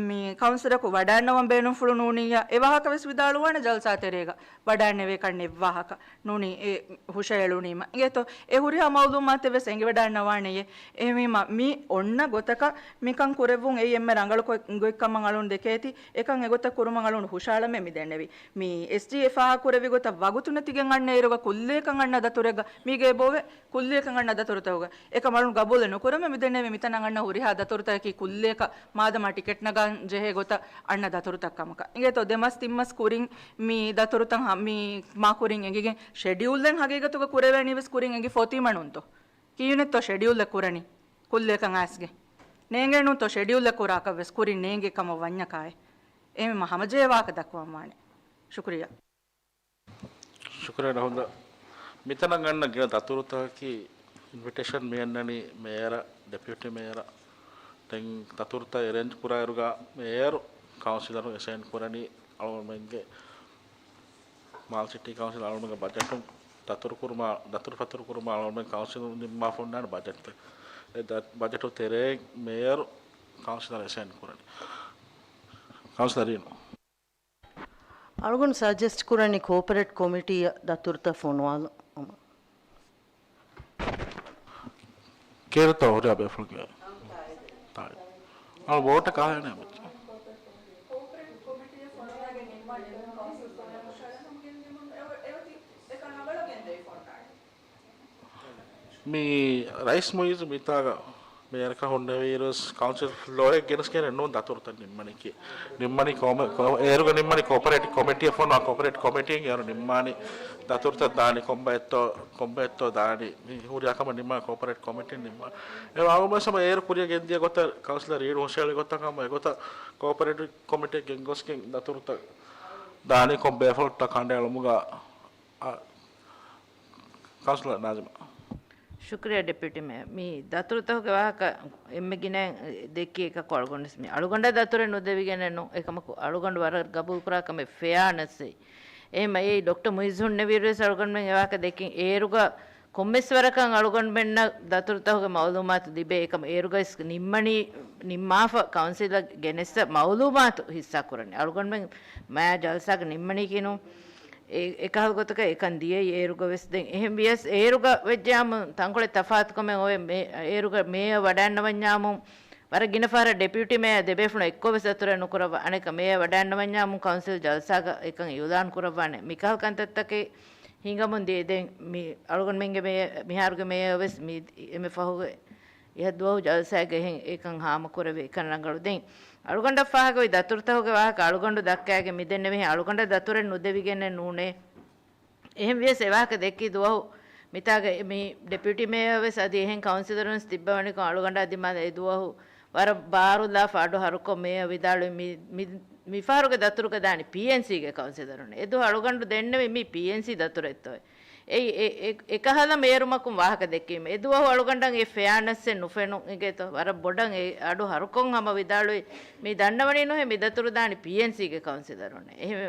މި ކައުންސިލަކު ވަޑައިންނަވަން ބޭނުންފުޅު ނޫނިއްޔާ، އެ ވާހަކަ ވެސް ވިދާޅުވާނެ ޖަލްސާ ތެރޭގަ. ވަޑައިންނެވޭކަށް ނެއްވާހަކަ ނޫނީ އެ ހުށައެޅުނީމަ. އިނގޭތޯ، އެ ހުރިހާ މައުލޫމާތެއް ވެސް އެނގިވަޑައިންނަވާނެޔޭ. އެހެންވީމަ، މި އޮންނަ ގޮތަކަށް މިކަން ކުރެއްވުން އެއީ އެންމެ ރަނގަޅު ކޮ-، ގޮތްކަމަށް އަޅުން ދެކޭތީ، އެކަން އެގޮތަށް ކުރުމަށް އަޅުން ހުށައަޅަމޭ މި ދެންނެވީ. މި އެސްޖީ އެ ފާހަގަކުރެއްވި ގޮތަށް ވަގުތު ނެތިގެން އަންނަ އިރުގަ ކުއްލިއަކަށް އަންނަ ދަތުރެއްގަ މީގެ އެބައޮވޭ. ކުއްލިއަކަށް އަންނަ ދަތުރުތަކުގަ އެކަމަށް ގަބޫލެއް ނުކުރަމޭ މިދެންނެވި. މިތަނަށް އަންނަ ހުރިހާ ދަތުރުތަކަކީ ކުއްލިއަކަށް މާދަމާ ޓިކެޓް ނަގަން ޖެހޭ ގޮތަށް އަންނަ ދަތުރުތައް ކަމަކަށް. އިނގޭތޯ، ދެ މަސް ތިން މަސް ކުރިން މި ދަތުރުތައް ހަ-، މި މާ ކުރިން އެނގިގެން ޝެޑިއުލްއެއް ހަގީގަތުގަ ކުރެވޭނީ ވެސް ކުރިން އެނގި ފޯތީމަ ނޫންތޯ؟ ކިޔުނެއްތޯ ޝެޑިއުލްއެއް ކުރަނީ ކުއްލިއަކަށް އައިސްގެން؟ ނޭނގޭނޫންތޯ ޝެޑިއުލްއެއް ކުރާކަށް ވެސް ކުރިން ނޭނގޭ ކަމަށް ވަންޏަކާއެއް؟ އެހެންވީމަ ހަމަޖެހޭ ވާހަކަ ދައްކަވަން ވާނެ. ޝުކުރިއްޔާ. ޝުކުރިއްޔާ ނަހުދާ. މިތަނަށް އަންނަ ގިނަ ދަތުރުތަކަކީ އިންވިޓޭޝަން މި އަންނަނީ މޭޔަރަށް، ޑެޕިއުޓީ މޭޔަރަށް. ދެން ދަތުރުތައް އެރޭންޖް ކުރާއިރުގަ މޭޔަރު ކައުންސިލަރުން އެސައިން ކުރަނީ އަޅުގަނޑުމެންގެ މާލެ ސިޓީ ކައުންސިލް އަޅުގަނޑުމެންގެ ބަޖެޓުން ދަތުރު ކުރުމާ، ދަތުރު ފަތުރު ކުރުމާ އަޅުގަނޑުމެން ކައުންސިލުން ނިންމާފަ އޮންނާނެ ބަޖެޓްތައް. އެ ދަ-، ބަޖެޓު ތެރޭ މޭޔަރު ކައުންސިލަރު އެސައިން ކުރަނީ. ކައުންސިލަރީން. އަޅުގަނޑު ސަޖެސްޓް ކުރަނީ ކޯޕަރޭޓް ކޮމިޓީއަށް ދަތުރުތައް ފޮނުވާލަން. ކޭރުތަ ހުރިހާ ބޭފުޅެއްގެ؟ ތާއި. އަޅު ވޯޓަށް ކާހޭނެ މައްޗަށް. މި ރައީސް މުއިއްޒު މިތާގަ މޭޔަރަކަށް ހުންނެވިއިރުވެސް ކައުންސިލް ލޯއެއް ގެނެސްގެނެއް ނޫން ދަތުރުތައް ނިންމަނީކީ. ނިންމަނީ ކޯމެ-، ކޯ-، އޭރުގަ ނިންމަނީ ކޯޕަރޭޓިވް ކޮމިޓީއަށް ފޮނުވާ ކޯޕަރޭޓިވް ކޮމިޓީން އޭރު ނިންމާނީ ދަތުރުތައް ދާނީ ކޮންބައެއްތޯ، ކޮންބައެއްތޯ ދާނީ. މި ހުރިހާ ކަމެއް ނިންމާ ކޯޕަރޭޓިވް ކޮމިޓީން ނިންމާ. އެ އަޅުގަނޑު ހަމަ އޭރު ކުރިއަށް ގެންދިޔަ ގޮތަށް ކައުންސިލަރ ރީޑު ހުށައެޅި ގޮތަށް ހަމަ އެގޮތަށް ކޯޕަރޭޓިވް ކޮމިޓީއަށް ގެންގޮސްގެން ދަތުރުތައް ދާނީ ކޮން ބޭފުޅަކަށް ކަނޑައެޅުމުގަ، އާ، ކައުންސިލަރ ނާޒިމާ. ޝުކުރިއްޔާ ޑެޕިއުޓީ މޭޔަރ. މި ދަތުރުތަކުގެ ވާހަކަ އެންމެ ގިނައިން ދެއްކި އެކަކު އަޅުގަނޑުވެސް މި އަޅުގަނޑަށް ދަތުރެއް ނުދެވިގެނެއް ނޫން. އެކަމަކު އަޅުގަނޑު ވަރަށް ގަބޫލުކުރާ ކަމެއް ފެއާނަސްއެއް. އެހެންމަ އެއީ ޑޮކްޓަރ މުއިއްޒު ހުންނެވިއިރުވެސް އަޅުގަނޑުމެން އެ ވާހަކަ ދެއްކިން އޭރުގަ ކޮންމެސް ވަރަކަށް އަޅުގަނޑުމެންނަށް ދަތުރުތަކުގެ މައުލޫމާތު ލިބޭ. އެކަމަ އޭރުގައިސް ނިންމަނީ، ނިންމާފަ ކައުންސިލަށް ގެނެއްސަ މައުލޫމާތު ހިއްސާ ކުރަނީ. އަޅުގަނޑުމެން މާ ޖަލްސާގަ ނިންމަނީކީ ނޫން. އެ، އެކަހަލަ ގޮތަކަށް އެކަން ދިޔައީ އޭރުގަ ވެސް. ދެން އެހެން ވިޔަސް އޭރުގަ ވެއްޖެއާމު ތަންކޮޅެއް ތަފާތުކަމެއް އޮވޭ. މޭ-، އޭރުގަ މޭޔަރ ވަޑައިންނަވަންޏާމު ވަރަށް ގިނަ ފަހަރަށް ޑެޕިއުޓީ މޭޔަރ ދެބޭފުޅުން އެއްކޮށް ވެސް ދަތުރެއް ނުކުރައްވާ. އަނެއްކާ މޭޔަރ ވަޑައިންނަވަންޏާމު ކައުންސިލް ޖަލްސާގަ އެކަން އިއުލާން ކުރައްވާނެ. މިކަހަލަ ކަންތައްތަކެއް ހިނގަމުން ދިޔަ. ދެން މި އަޅުގަނޑުމެންގެ މޭ-، މިހާރުގެ މޭޔަރ ވެސް މި އެންމެ ފަހުގެ އިހަށް ދުވަހު ޖަލްސާގަ އެހެން އެކަން ހާމަކުރެވި އެކަން ރަނގަޅު. ދެން އަޅުގަނޑަށް ފާހަގަވި ދަތުރުތަކުގެ ވާހަކަ އަޅުގަނޑު ދައްކައިގެން މިދެންނެވިހެން އަޅުގަނޑަށް ދަތުރެއް ނުދެވިގެނެއް ނޫނޭ. އެހެން ވިޔަސް އެ ވާހަކަ ދެއްކި ދުވަހު މިތާގަ މި ޑެޕިއުޓީ މޭޔަރ ވެސް އަދި އެހެން ކައުންސިލަރުން ވެސް ތިއްބަވަނިކޮށް އަޅުގަނޑާ ދިމާލަށް އެ ދުވަހު ވަރަށް ބާރުލާފަ އަޑު ހަރުކޮށް މޭޔަރ ވިދާޅުވި މި، މި، މި ފަހަރުގެ ދަތުރުގަ ދާނީ ޕީއެންސީގެ ކައުންސިލަރުން. އެ ދުވަހު އަޅުގަނޑު ދެންނެވީ މީ ޕީއެންސީ ދަތުރެއްތޯ. އެ، އެ، އެ، އެކަހަލަ މޭރުމަކުން ވާހަކަ ދެއްކީމަ އެ ދުވަހު އަޅުގަނޑަށް އެ ފެއާނަސްއެއް ނުފެނުން އިނގޭތޯ. ވަރަށް ބޮޑަށް އެ އަޑު ހަރުކޮށް ހަމަ ވިދާޅުވި މި ދަންނަވަނީ ނުހޭ މި ދަތުރު ދާނީ ޕީއެންސީގެ ކައުންސިލަރުން. އެހެންވެ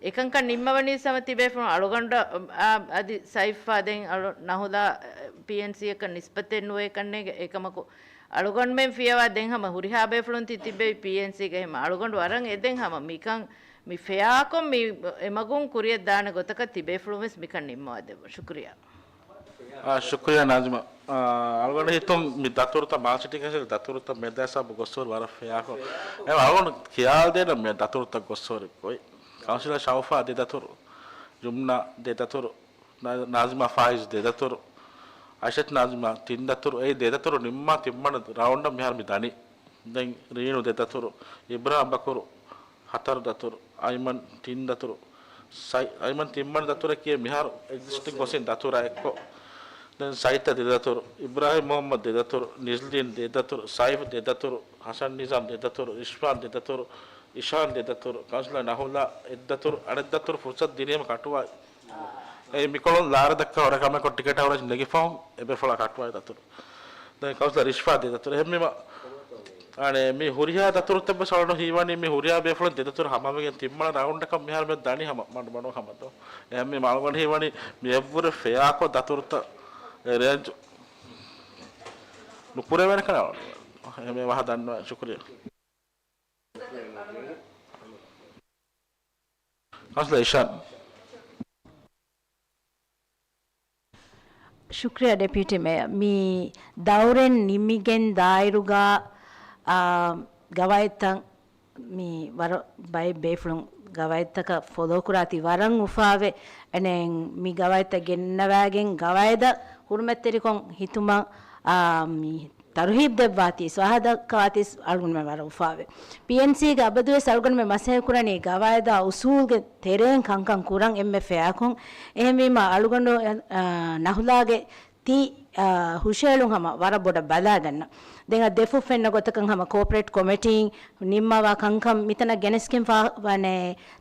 އެކަންކަން ނިންމަވަނީސް ހަމަ ތިބޭފުޅުން އަޅުގަނޑަށް، އާ، އަދި ސައިފާ ދެން އަޅު ނަހުލާ ޕީއެންސީއަކަށް ނިސްބަތެއް ނުވޭ ކަންނޭނގެ. އެކަމަކު އަޅުގަނޑުމެން ފިޔަވާ ދެން ހަމަ ހުރިހާ ބޭފުޅުން ތި ތިބެވި ޕީއެންސީގަ. އެހެން އަޅުގަނޑު ވަރަށް އެދެން ހަމަ މިކަން މި ފެޔާކޮށް މި އެމަގުން ކުރިއަށް ދާނެ ގޮތަކަށް ތިބޭފުޅުން ވެސް މިކަން ނިންމަވާ ދެއްވުން. ޝުކުރިއްޔާ. އާ، ޝުކުރިއްޔާ ނާޒިމާ. އާ، އަޅުގަނޑު ހިތުން މި ދަތުރުތައް މާލެ ސިޓީ ކައުންސިލް ދަތުރުތައް މެދާ ހިސާބު ގޮއްސޯރި ވަރަށް ފެޔާކޮށް. އެ އަޅުގަނޑު ޚިޔާލު ދޭނަ މި ދަތުރުތައް ގޮއްސޯރި ގޮތް. ކައުންސިލަރ ޝައުފާ ދެ ދަތުރު، ޖުމްނާ ދެ ދަތުރު، ނާ-، ނާޒިމާ ފާއިޒް ދެ ދަތުރު، އައިޝަތު ނާޒިމާ ތިން ދަތުރު. އެ ދެ ދަތުރު ނިންމާ ތިންވަނަ ރައުންޑަށް މިހާރު މި ދަނީ. ދެން ރީނު ދެ ދަތުރު، އިބްރާހިމް ބަކުރު ހަތަރު ދަތުރު، އައިމަން ތިން ދަތުރު، ސައި-، އައިމަން ތިންވަނަ ދަތުރަކީ މިހާރު އެގްޒިސްޓިން ގޮސް އިން ދަތުރާ އެއްކޮށް، ދެން ސައިތަ ދެ ދަތުރު، އިބްރާހިމް މުހައްމަދު ދެ ދަތުރު، ނިޒްލީން ދެ ދަތުރު، ސައިފް ދެ ދަތުރު، ހަސަން ނިޒާމް ދެ ދަތުރު، ރިޝްފާން ދެ ދަތުރު، އިޝާން ދެ ދަތުރު، ކައުންސިލަރ ނަހުލާ އެއް ދަތުރު، އަނެއް ދަތުރު ފުރުސަތު ދިނީމަ ކަޓުވާ. އެ މިކޮޅުން ލާރަ ދައްކާ ވަރަށް ކަމެއް ކޮށް ޓިކެޓް ހަވަރެއް ނެގިފަހުން އެބޭފުޅާ ކަޓުވާ ދަތުރު. ދެން ކައުންސިލަރ ރިޝްފާ ދެ ދަތުރު. އެހެންވީމަ، އަނެ، މި ހުރިހާ ދަތުރުތައް ވެސް އަޅުގަނޑު ހީވަނީ މި ހުރިހާ ބޭފުޅުން ދެ ދަތުރު ހަމަވެގެން ތިން މަނަ ރައުންޑަކަށް މިހާރު މި ދަނީ ހަމަ މަޑު މަޑު ހަމަ ދޯ. އެހެންވީމަ އަޅުގަނޑު ހީވަނީ މި އެއްވުރެ ފެއާކޮށް ދަތުރުތައް އެ ރޭންޖު ނުކުރެވޭނެ ކަން އަޅުގަނޑު އެހެންވީމަ ވަހަ ދަންނަވަން. ޝުކުރިއްޔާ. ކައުންސިލަރ އިޝާން. ޝުކްރިޔާ ޑެޕިއުޓީ މޭޔަރ. މި ދައުރެއް ނިމިގެން ދާއިރުގަ، އާ، ގަވާއިދުތައް މި ވަރަށް ބައެއް ބޭފުޅުން ގަވާއިދުތަކަށް ފޮލޯ ކުރާތީ ވަރަށް އުފާވޭ. އެނެއް މި ގަވާއިދުތައް ގެންނަވާގެން ގަވާއިދަށް ހުރުމަތްތެރިކޮށް ހިތުމަށް، އާ، މި ތަރުހީބް ދެއްވާތީ، ސްވާހަ ދައްކަވާތީ އަޅުގަނޑުމެން ވަރަށް އުފާވޭ. ޕީއެންސީގެ އަބަދުވެސް އަޅުގަނޑުމެން މަސައްކަތް ކުރަނީ ގަވާއިދާ އުސޫލްގެ ތެރެއިން ކަންކަން ކުރަން އެންމެ ފެއާކޮށް. އެހެންވީމަ އަޅުގަނޑު، އަ، ނަހުލާގެ ތި، އަ، ހުށައެޅުން ހަމަ ވަރަށް ބޮޑަށް ބަލާގަންނަ. ދެން އަ ދެފުށް ފެންނަ ގޮތަކަށް ހަމަ ކޯޕަރޭޓް ކޮމިޓީން ނިންމަވާ ކަންކަން މިތަނަށް ގެނެސްގެންފާ ވަނެ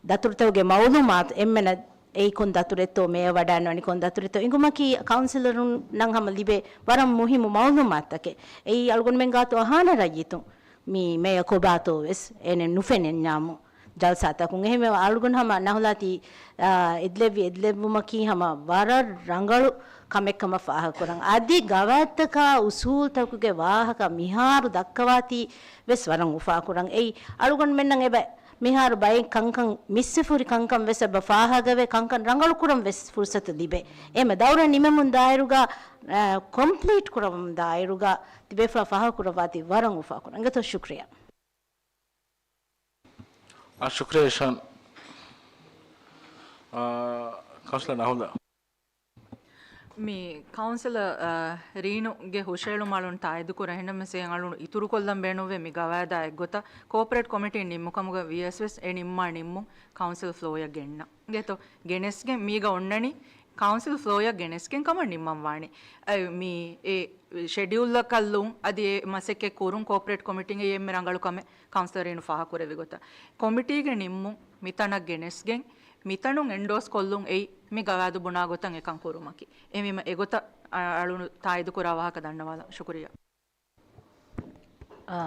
ދަތުރުތަކުގެ މައުލޫމާތު އެންމެނަށް އެއީ ކޮން ދަތުރެއްތޯ، މޭޔަ ވަޑާންވަނީ ކޮން ދަތުރެއްތޯ އިނގުމަކީ ކައުންސިލަރުންނަށް ހަމަ ލިބޭ ވަރަށް މުހިއްމު މައުލޫމާތުތަކެއް. އެއީ އަޅުގަނޑުމެން ގާތު އަހާނެ ރައްޔިތުން މި މޭޔަ ކޮބާތޯ ވެސް އޭނެ ނުފެނެންޏާމު ޖަލްސާތަކުން. އެހެންވެ އަޅުގަނޑު ހަމަ ނަހުލާތީ، އާ، އެދިލެއްވި އެދިލެއްވުމަކީ ހަމަ ވަރަށް ރަނގަޅު ކަމެއް ކަމަށް ފާހަގަކުރަން. އަދި ގަވާއިދުތަކާ އުސޫލްތަކުގެ ވާހަކަ މިހާރު ދައްކަވާތީ ވެސް ވަރަށް އުފާކުރަން. އެއީ އަޅުގަނޑުމެންނަށް އެބަ މިހާރު ބައެއް ކަންކަން މިސްވެފަ ހުރި ކަންކަން ވެސް އެބަ ފާހަގަވެ، ކަންކަން ރަނގަޅުކުރަން ވެސް ފުރުސަތު ލިބޭ. އެހެންމެ ދައުރަށް ނިމެމުން ދާއިރުގަ، އަ، ކޮމްޕްލީޓް ކުރަމުން ދާއިރުގަ ތިބޭފުޅާ ފާހަގަކުރައްވާތީ ވަރަށް އުފާކުރަން. އިނގޭތޯ ޝުކްރިޔާ. އާ، ޝުކްރިޔާ އިޝާން. އާ، ކައުންސިލަރ ނަހުލާ. މި ކައުންސިލަރ، އަ، ރީނުގެ ހުށައެޅުމަށް އަޅުން ތާއީދުކުރަން. އެހެންނަމަވެސް އެ އަޅުން އިތުރުކޮށްލަން ބޭނުންވޭ މި ގަވާއިދާ އެއްގޮތަށް ކޯޕަރޭޓް ކޮމިޓީން ނިންމުކަމުގަ ވިޔަސް ވެސް އެ ނިންމާ ނިންމުން ކައުންސިލް ފްލޯއަށް ގެންނަން. އިނގޭތޯ ގެނެސްގެން މީގަ އޮންނަނީ ކައުންސިލް ފްލޯއަށް ގެނެސްގެން ކަމަށް ނިންމަންވާނެ. އައި، މި އެ ޝެޑިއުލްއަކަށް ލުން އަދި އެ މަސައްކަތް ކުރުން ކޯޕަރޭޓް ކޮމިޓީގެ އެންމެ ރަނގަޅު ކަމެއް ކައުންސިލަރ ރީނު ފާހަގަކުރެއްވި ގޮތަށް ކޮމިޓީގެ ނިންމުން މިތަނަށް ގެނެސްގެން މިތަނުން އެންޑޯސް ކޮށްލުން އެއީ މި ގަވާއިދު ބުނާ ގޮތަށް އެކަން ކުރުމަކީ. އެހެންވީމަ އެގޮތަށް އަ، އަޅުނު ތާއީދުކުރާ ވާހަކަ ދަންނަވާލަން. ޝުކުރިއްޔާ. އާ،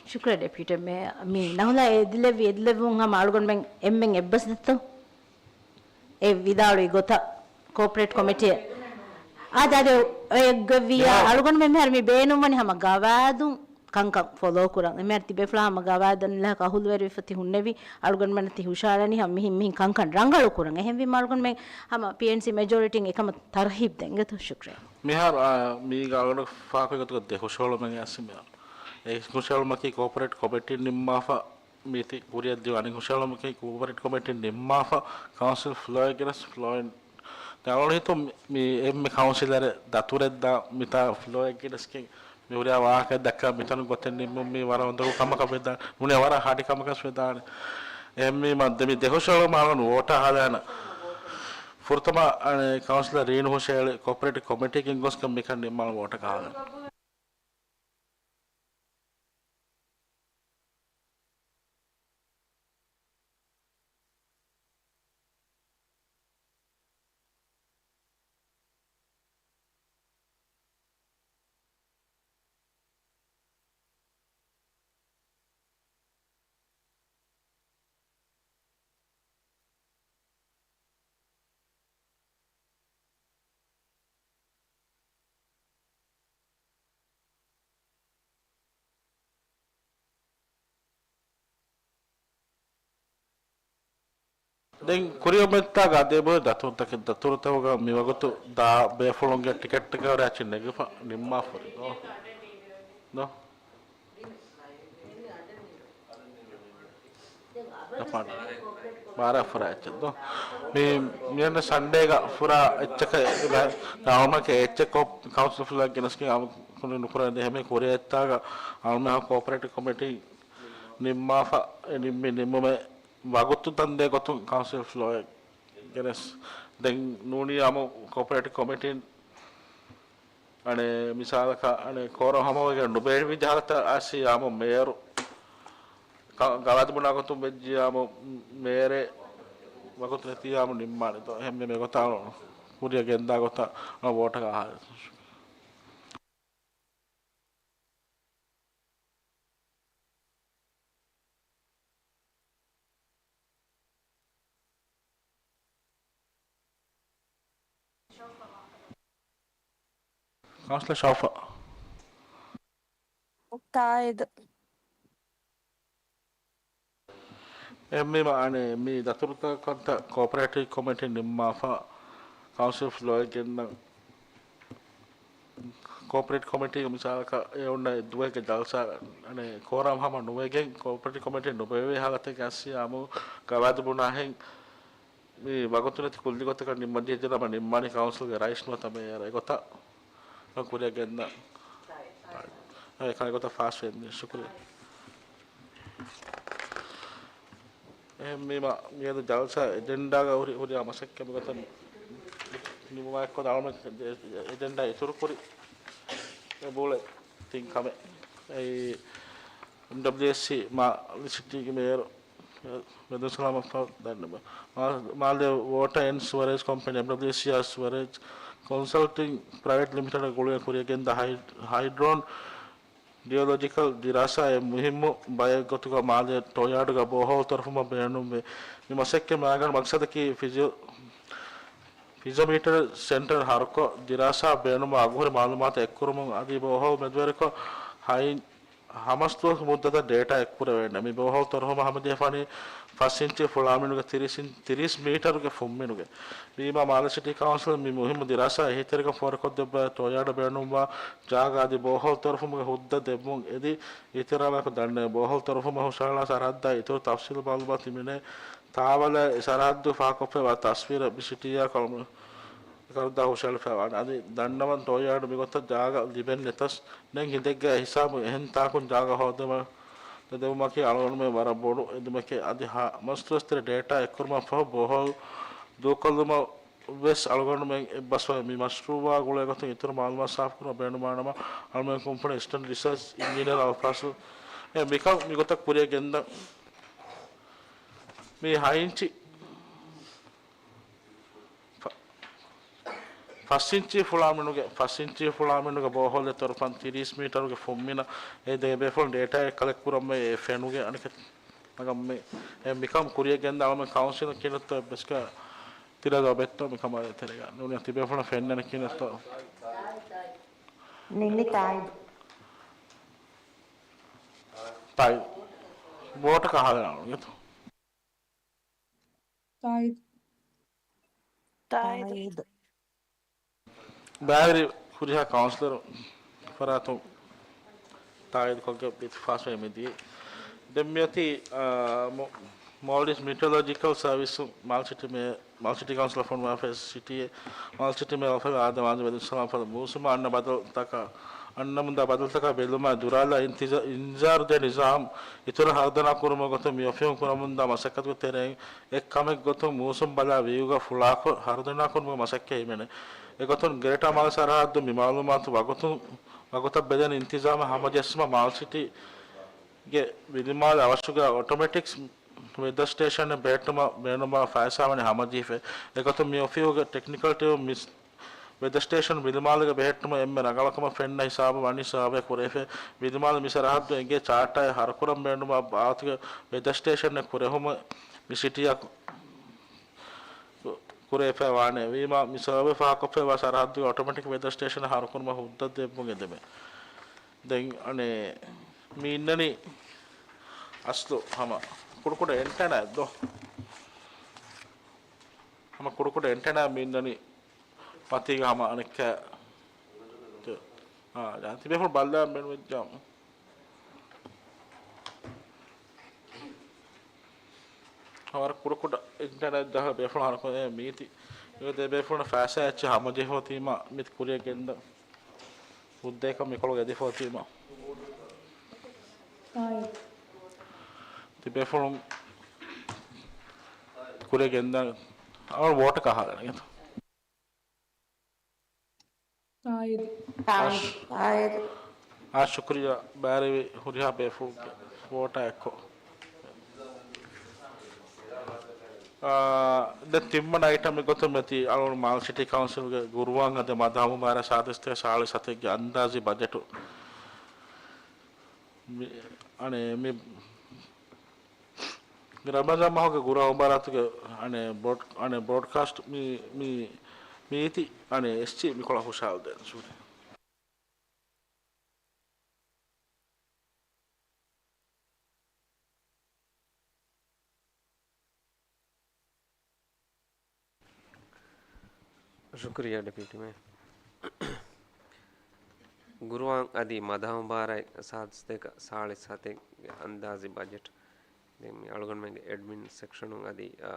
ޝުކުރިއްޔާ ޑެޕިއުޓީ މޭޔަރ. މި ނަހުލާ އެދިލެއްވި އެދިލެއްވުން ހަމަ އަޅުގަނޑުމެން އެންމެން އެއްބަސް ދެއްތޯ؟ އެ ވިދާޅުވި ގޮތަށް ކޯޕަރޭޓް ކޮމިޓީ އާދެ، އާދެ، އެއްގޮތްވިއްޔާ މިހާރު އަޅުގަނޑުމެން މިހާރު މި ބޭނުންވަނީ ހަމަ ގަވާއިދުން ކަންކަން ފޮލޯ ކުރަން. އެމެހާރު ތިބޭފުޅާ ހަމަ ގަވާއިދަށް އަހުލުވެރިވެފަ ތި ހުންނެވި އަޅުގަނޑުމެންނަށް ތި ހުށަހަޅަނީ ހަމަ މިހިން މިހިން ކަންކަން ރަނގަޅު ކުރަން. އެހެންވީމަ އަޅުގަނޑުމެން ހަމަ ޕީއެންސީ މެޖޯރިޓީން އެކަމަށް ތަރުހީބް ދޭން. އިނގޭތޯ ޝުކްރިޔާ. މިހާރު، އާ، މީގަ އަޅުގަނޑު ފާހަގަކޮށް ދެ ހުށަހެޅުމެއް އައިސް މިހާރު. އެ ހުށަހެޅުމަކީ ކޯޕަރޭޓް ކޮމިޓީން ނިންމާފަ މީތި ކުރިއަށް ދިޔުން އަނެއް ހުށަހެޅުމަކީ ކޯޕަރޭޓް ކޮމިޓީން ނިންމާފަ ކައުންސިލް ފްލޯއެއް ގެނެސް ފްލޯއިން ދެން އަޅުގަނޑު ހިތުން މި، މި އެންމެ ކައުންސިލަރެއް ދަތުރެއް ދާ މިތާ ފްލޯއެއް ގެނެސްގެން މި ހުރިހާ ވާހަކައެއް ދައްކާ މިތަނުން ގޮތެއް ނިންމުން މީ ވަރަށް އުނދަގޫ ކަމަކަށް ވެދާނެ. ނޫނީ ވަރަށް ހަޑި ކަމަކަށް ވެދާނެ. އެހެންވީމަ ދެ މި ދެ ހުށަހެޅުމަށް އަޅުގަނޑު ވޯޓާ ހާލާނަ. ފުރަތަމަ، އަނެ، ކައުންސިލަރ ރީނު ހުށަހެޅި ކޯޕަރޭޓް ކޮމިޓީގެ ގޮސްގެން މިކަން ނިންމާނަ ވޯޓަކަށް ހާލާނަ. ދެން ކުރިއަށް މެއްތާގަ އަދި އެބަހުރި ދަތުރުތަކެއް ދަތުރުތަކުގަ މިވަގުތު ދާ ބޭފުޅުންގެ ޓިކެޓްތަކެއް ވަރަށް އެއްޗެއް ނެގިފަ ނިންމާފަ ހުރި ދޯ. ދޯ. ދަފާން. ބާރަށް ފުރާ އެއްޗެއް ދޯ. މި، މިއަންނަ ސަންޑޭގަ ފުރާ އެއްޗަކަށް ރައުމަކެ އެއްޗެއް ކޮ-، ކައުންސިލް ފްލޯއެއް ގެނެސްގެން އަމު ކުރި ނުކުރެވޭ ދެ ހަމަ ކުރިއަށް އެއްތާގަ އަޅުމެހާ ކޯޕަރޭޓިވް ކޮމިޓީ ނިންމާފަ ނިންމި ނިންމުމެއް ވަގުތު ތަންދޭ ގޮތުން ކައުންސިލް ފްލޯއެއް ގެނެސް ދެން ނޫނީ އަމު ކޯޕަރޭޓިވް ކޮމިޓީން އަނެއް މިސާލަކަށް އަނެއް ކޯރަމް ހަމަވެގެން ނުބޭނުމިއްޖެ ހާލަތަށް އައިސް ޔާމު މޭޔަރު ގަ-، ގަވާއިދު ބުނާ ގޮތުން ވެއްޖިޔާމު މޭޔަރެއް ވަގުތު ނެތިޔާމު ނިންމާނެތޯ. އެހެންވެ މިގޮތަށް އަޅު ކުރިއަށް ގެންދާ ގޮތަށް އަޅު ވޯޓަކަށް އަހާލި. ކައުންސިލަރ ޝައުފާ. ތާއީދު. އެހެންވީމަ އަނެއް މި ދަތުރުތަކަށް ކަންތައް ކޯޕަރޭޓިވް ކޮމިޓީ ނިންމާފަ ކައުންސިލް ފްލޯއެއް ގެންނަން. ކޯޕަރޭޓް ކޮމިޓީގެ މިސާލަކަށް އެ އޮންނަ އެއް ދުވަހެއްގެ ޖަލްސާ އަނެއް ކޯރަމް ހަމަ ނުވެގެން ކޯޕަރޭޓް ކޮމިޓީ ނުބޭއްވޭ ހާލަތެއްގެ އައިސް ޔާމު ގަވާއިދު ބުނާހެން މި ވަގުތު ނެތި ކުއްލި ގޮތަކަށް ނިންމަން ޖެހިއްޖެ ނަމަ ނިންމާނީ ކައުންސިލްގެ ރައީސް ނުވަތަ މޭޔަރ އެގޮތަށް ކުރިއަށް ގެންދާ. އެކަން އެގޮތަށް ފާސް ވެއްޖެ. ޝުކުރިއްޔާ. އެހެންވީމަ މިއަދު ޖަލްސާ އެޖެންޑާގަ ހުރި، ހުރިހާ މަސައްކަތް މިގޮތަށް ނިމުމާއެކު އަޅުގަނޑު އެޖެންޑާ އިތުރުކުރި އެބައުޅޭ ތިން ކަމެއް. އެއީ، އެމްޑަބްލިއުއެސްސީ މާލެ ސިޓީގެ މޭޔަރު މެދު ސަލާމަތް މާލެ ވޯޓަރ އެންޑް ސިވަރޭޖް ކޮމްޕެނީ، އެމްޑަބްލިއުއެސްސީ އާ ސިވަރޭޖް ކޮންސަލްޓިން ޕްރައިވެޓް ލިމިޓެޑަށް ގުޅިގެން ކުރިއަށް ގެންދާ ހައި-، ހައިޑްރޯން ޖިއޮލޮޖިކަލް ދިރާސާއެއް މުހިއްމު ބައެއް ގޮތުގަ މާލެ ޓޯޔާޑުގަ ބޯހޯލް ތޮރުފުމަށް ބޭނުންވޭ. މި މަސައްކަތް މައިގަނޑު މަގްސަދަކީ ފިޒިއޯ-، ފިޒިއޯމީޓަރ ސެންޓަރ ހަރުކޮށް، ދިރާސާ ބޭނުމަށް އަގުހުރި މައުލޫމާތު އެއްކުރުމުން އަދި ބޯހޯލް މެދުވެރިކޮށް، ހައި-، ހަމަސްދުވަސް މުއްދަތަށް ޑޭޓާ އެއްކުރެވޭނެ. މި ބޯހޯލް ތޮރުފުމަށް ހަމަޖެހިފަނީ ފަސް އިންޗި ފުޅާމިނުގެ ތިރީސް އިން-، ތިރީސް މީޓަރުގެ ފުންމިނުގެ. ވީމާ، މާލެ ސިޓީ ކައުންސިލުން މި މުހިއްމު ދިރާސާ އެހީތެރިކަން ފޯރުކޮށްދެއްވާ ޓޯޔާޑަށް ބޭނުންވާ ޖާގަ އަދި ބޯހޯލް ތޮރުފުމުގެ ހުއްދަ ދެއްވުން އެދި އިހްތިރާމާއެކު ދަންނަވޭ. ބޯހޯލް ތޮރުފުމަށް ހުށަހަޅާ ސަރަހައްދާ އިތުރު ތަފްސީލު މައުލޫމާތު ހިމެނޭ. ތާވަލާ އެ ސަރަހައްދު ފާހަގަކޮށްފައިވާ ތަސްވީރެއް މި ސިޓީއާ ކަމު ކަރުދާ ހުށަހެޅިފައިވާނެ. އަދި ދަންނަވަން ޓޯޔާޑު މިގޮތަށް ޖާގަ ލިބެން ނެތަސް ނެތް ހިނދެއްގައި ހިސާބު އެހެން ތާކުން ޖާގަ ހޯދުމަށް ދެވުމަކީ އަޅުގަނޑުމެން ވަރަށް ބޮޑު އެދުމެކޭ. އަދި ހަ-، މަސްދުވަސްތެރޭ ޑޭޓާ އެއްކުރުމަށް ފަހު ބޯހޯލް ދޫކޮށްލުމަށް ވެސް އަޅުގަނޑުމެން އެއްބަސްވަން. މި މަޝްރޫއާ ގުޅޭ ގޮތުން އިތުރު މައުލޫމާތު ސާފުކުރުމަށް ބޭނުންވާނަމަ، އަޅުގަނޑުމެން ކުންފުނި އިސްޓަން ރިސާޗް އިންޖިނިއަރ އަލްފާސް މިކަން މިގޮތަށް ކުރިއަށް ގެންދަން. މި ހަ އިންޗި ފަ-، ފަސް އިންޗީ ފުޅާމިނުގެ، ފަސް އިންޗީ ފުޅާމިނުގެ ބޯހޯލެއް ތޮރުފަން ތިރީސް މީޓަރުގެ ފުންމިނަށް އެ ދެ ބޭފުޅުން ޑޭޓާއެއް ކަލެކްޓް ކުރަމޭ އެ ފެނުގެ އަނެކެ ނަގަމެ އެ މިކަން ކުރިއަށް ގެންދާ އަޅުމެން ކައުންސިލަށް ކިނެއްތޯ އެއްބަސްކަ ތިރަ ލޯބެއްތޯ މިކަމާ ދޭތެރެގަ ނޫނިއްޔާ ތިބޭފުޅުން ފެންނަން ކިނެއްތޯ. ނިންނި ތާއީދު. ތާއީދު. ވޯޓަކަށް އަހާލަން އަޅުގަނޑު. ތާއީދު. ތާއީދު. ތާއީދު. ބައިވެރި ހުރިހާ ކައުންސިލަރު ފަރާތުން ތާއީދުކޮށްގެން މި ފާސްވެ މިދިޔަ. ދެން މިއޮތީ، އާ، މޯ-، މޯލްޑިވްސް މިޓިއޮލޮޖިކަލް ސަރވިސުން މާލެ ސިޓީ މޭ-، މާލެ ސިޓީ ކައުންސިލަށް ފޮނުވާފައި ސިޓީއެއް މާލެ ސިޓީ މޭޔަރު އަލްފަރެޑް އާދަމް އާދަމް ވެދުން ސަލާމް ފަދަ މޫސުމަށް އަންނަ ބަދަލުތަކާ، އަންނަމުންދާ ބަދަލުތަކާ ބެލުމާ ދުރާލާ އިންތިޒާ-، އިންޒާރު ދޭ ނިޒާމް އިތުރަށް ހަރުދަނާ ކުރުމުގެ ގޮތުން މި އޮފީހުން ކުރަމުންދާ މަސައްކަތުގެ ތެރެއިން އެއް ކަމެއް ގޮތުން މޫސުން ބަލާ ވިއުގަ ފުޅާކޮށް ހަރުދަނާ ކުރުމުގެ މަސައްކަތް ހިމެނޭ. އެގޮތުން ގްރޭޓާ މާލެ ސަރަހައްދު މި މައުލޫމާތު ވަގުތު، ވަގުތަށް ބެލެން އިންތިޒާމަށް ހަމަޖެއްސުމަށް މާލެ ސިޓީގެ ވިލިމާލެ އަވަށުގަ އޮޓޮމެޓިކްސް ވެދަ ސްޓޭޝަނެއް ބެހެއްޓުމަށް ބޭނުންވާ ފައިސާވަނީ ހަމަޖެހިފަ. އެގޮތުން މި އޮފީހުގެ ޓެކްނިކަލް ޓީމު މި ވެދަ ސްޓޭޝަން ވިލިމާލެގަ ބެހެއްޓުމަށް އެންމެ ރަނގަޅަކަމަށް ފެންނަ ހިސާބު ވަނީ ސާވޭ ކުރެވިފަ. ވިލިމާލެ މި ސަރަހައްދު އެނގޭ ޗާޓާއެއް ހަރުކުރަން ބޭނުންވާ ބާވަތުގެ ވެދަ ސްޓޭޝަނެއް ކުރެހުމަށް މި ސިޓީއާ ކުރެވިފައި ވާނެ. ވީމާ، މި ސަރވޭ ފާހަގަކޮށްފައިވާ ސަރަހައްދުގެ އޮޓޮމެޓިކް ވެދަ ސްޓޭޝަން ހަރުކުރުމަށް ހުއްދަ ދެއްވުން އެދެމެ. ދެން އަނެއް މި އިންނަނީ އަސްލު ހަމަ ކުޑަކުޑަ އެންޓެނާއެއް ދޯ؟ ހަމަ ކުޑަކުޑަ އެންޓެނާ މި އިންނަނީ މަތީގަ ހަމަ އަނެއްކާ. އާ، ދެން ތިބޭފުޅުން ބައްލަވާ ބޭނުންވެއްޖާމު. ވަރަށް ކުޑަކުޑަ އިންޓަރނެޓް ޖަހަ ބޭފުޅުން ހަރުކޮށް މީތި. އެ ދެ ބޭފުޅުން ފައިސާ އެއްޗެއް ހަމަޖެހިފަ ތީމަ މި ކުރިއަށް ގެންދަ ހުއްދައެއް މިކޮޅު ގެދިފަ ތީމަ. ތިބޭފުޅުން ކުރިއަށް ގެންދަ އަޅު ވޯޓަކަށް އަހާލަން. ތާއީދު. ތާއީދު. ތާއީދު. އާ، ޝުކުރިއްޔާ. ބައިވެރިވި ހުރިހާ ބޭފުޅުންގެ ވޯޓާ އެއްކޮށް، އާ، ދެން ތިންވަނަ އައިޓަމް ގޮތުން މިއޮތީ އަޅުގަނޑު މާލެ ސިޓީ ކައުންސިލްގެ ގުރުއާން އަދި މަދަހަ މުބާރާތް ސާދަ ސަތޭކަ ސާޅީސް ސަތޭކަ އަންދާޒީ ބަޖެޓު. މި، އަނެއް، މި، މި ރަމަޟާން މަހުގެ ގުރުއާން މުބާރާތުގެ، އަނެއް، ބްރޯޑް-، އަނެއް، ބްރޯޑްކާސްޓް މި، މި، މި އޮތީ، އަނެއް، އެސްޖީ މިކޮޅަށް ހުށަހަޅަދޭން ސޫރި. ޝުކުރިއްޔާ ޑެޕިއުޓީ މޭޔަރ. ގުރުއާން އަދި މަދަހަ މުބާރާތް ސާދަ ސަތޭކަ ސާޅީސް ސަތޭކަ އަންދާޒީ ބަޖެޓް. ދެން މި އަޅުގަނޑުމެންގެ އެޑްމިން ސެކްޝަނުން އަދި، އާ،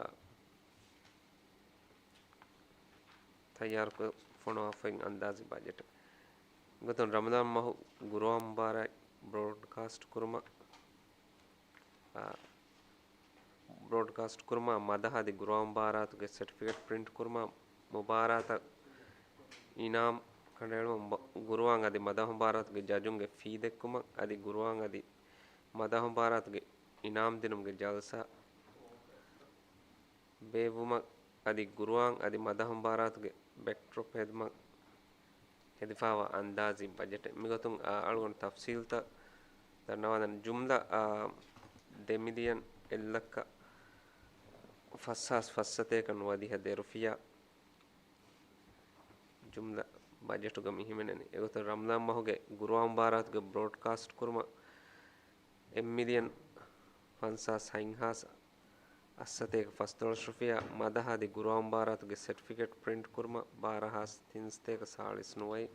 ތައްޔާރުކޮށް ފޮނުވާފައި އަންދާޒީ ބަޖެޓް. ގޮތުން ރަމަޟާން މަހު ގުރުއާން މުބާރާތް ބްރޯޑްކާސްޓް ކުރުމަށް، އާ، ބްރޯޑްކާސްޓް ކުރުމާ، މަދަހަ އަދި ގުރުއާން މުބާރާތުގެ ސެޓްފިކެޓް ޕްރިންޓް ކުރުމާ، މުބާރާތަށް އިނާމް ކަނޑައެޅުމަށް، މުބަ-، ގުރުއާން އަދި މަދަހަ މުބާރާތުގެ ޖަޖުންގެ ފީ ދެއްކުމަށް، އަދި ގުރުއާން އަދި މަދަހަ މުބާރާތުގެ އިނާމް ދިނުމުގެ ޖަލްސާ ބޭއްވުމަށް، އަދި ގުރުއާން އަދި މަދަހަ މުބާރާތުގެ ބެކްޑްރޮޕް ހެދުމަށް ހެދިފާވާ އަންދާޒީ ބަޖެޓެއް. މިގޮތުން، އާ، އަޅުގަނޑު ތަފްސީލްތައް ދަންނަވާލަން. ޖުމްލަ، އާ، ދެ މިލިއަން އެއްލައްކަ ފަސްހާސް ފަސްސަތޭކަ ނުވަދިހަ ދެ ރުފިޔާ ޖުމްލަ ބަޖެޓުގަ މި ހިމެނެނީ. އެގޮތުން ރަމަޟާން މަހުގެ ގުރުއާން މުބާރާތުގެ ބްރޯޑްކާސްޓް ކުރުމަށް އެއް މިލިއަން ފަންސާސް ހަތްހާސް އަށްސަތޭކަ ފަސްދޮޅަސް ރުފިޔާ، މަދަހަ އަދި ގުރުއާން މުބާރާތުގެ ސެޓްފިކެޓް ޕްރިންޓް ކުރުމަށް ބާރަހާސް ތިންސަތޭކަ ސާޅީސް ނުވައެއް،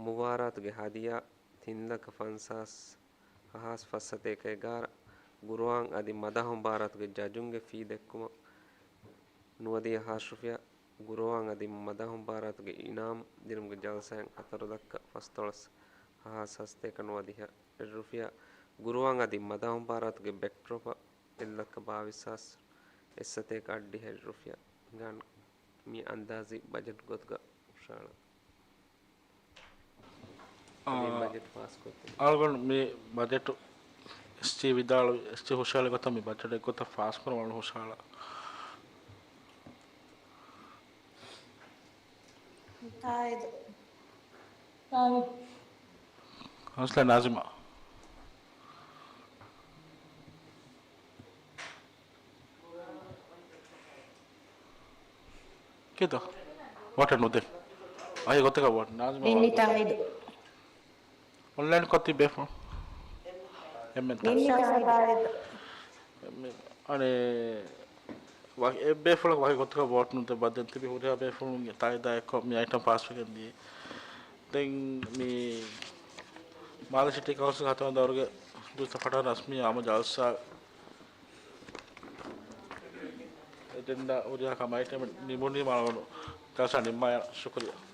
މުބާރާތުގެ ހަދިޔާ ތިން ލައްކަ ފަންސާސް ހާސް ފަސްސަތޭކަ އެގާރަ، ގުރުއާން އަދި މަދަހަ މުބާރާތުގެ ޖަޖުންގެ ފީ ދެއްކުމަށް ނުވަދިހަ ހާސް ރުފިޔާ، ގުރުއާން އަދި މަދަހަ މުބާރާތުގެ އިނާމް ދިނުމުގެ ޖަލްސާއިން ހަތަރު ލައްކަ ފަސްދޮޅަސް ހާސް ހަސަތޭކަ ނުވަދިހަ އެއް ރުފިޔާ، ގުރުއާން އަދި މަދަހަ މުބާރާތުގެ ބެކްޑްރޮޕަށް އެއްލައްކަ ބާވީސް ހާސް އެއްސަތޭކަ އަށްޑިހަ އެއް ރުފިޔާ. ހިނގާން މި އަންދާޒީ ބަޖެޓް ގޮތުގަ ހުށަހަޅަން. އާ، މި ބަޖެޓް ފާސްކޮށްދޭ. އަޅުގަނޑު މި ބަޖެޓު އެސްޖީ ވިދާޅުވި، އެސްޖީ ހުށަހެޅި ގޮތަށް މި ބަޖެޓް އެއްގޮތަށް ފާސްކުރަމުން ހުށަހަޅާ. ތާއީދު. ތާއީދު. ހަމްސްލާ ނާޒިމާ. ކިތަ؟ ވޯޓެއް ނުދޭ. އަހި ގޮތަކަށް ވޯޓް. ނާޒިމާ ނިންނި ވޯޓް. ތާއީދު. އޮންލައިން ކޮށް ތިބޭފުޅުން. އެންމެން ތާ-، ނިންނި ތާއީދު. އަނެ، ވަ-، އެއްބޭފުޅަކު ވަކި ގޮތަކަށް ވޯޓް ނުދެއްވާ. ދެން ތިބި ހުރިހާ ބޭފުޅުންގެ ތާއީދާ އެއްކޮށް މި އައިޓަމް ފާސްވެގެން ދިޔަ. ދެން މި މާލެ ސިޓީ ކައުންސިލް ހަތަރު ދައުރުގެ ދުވަސް ފަޓާ ރަސްމީ އާއްމު ޖަލްސާ އެޖެންޑާ ހުރިހާ ކަމަށް އައިޓަމް ނިމުނީމަ އަޅުގަނޑު ޖަލްސާ ނިންމާލަން. ޝުކުރިއްޔާ.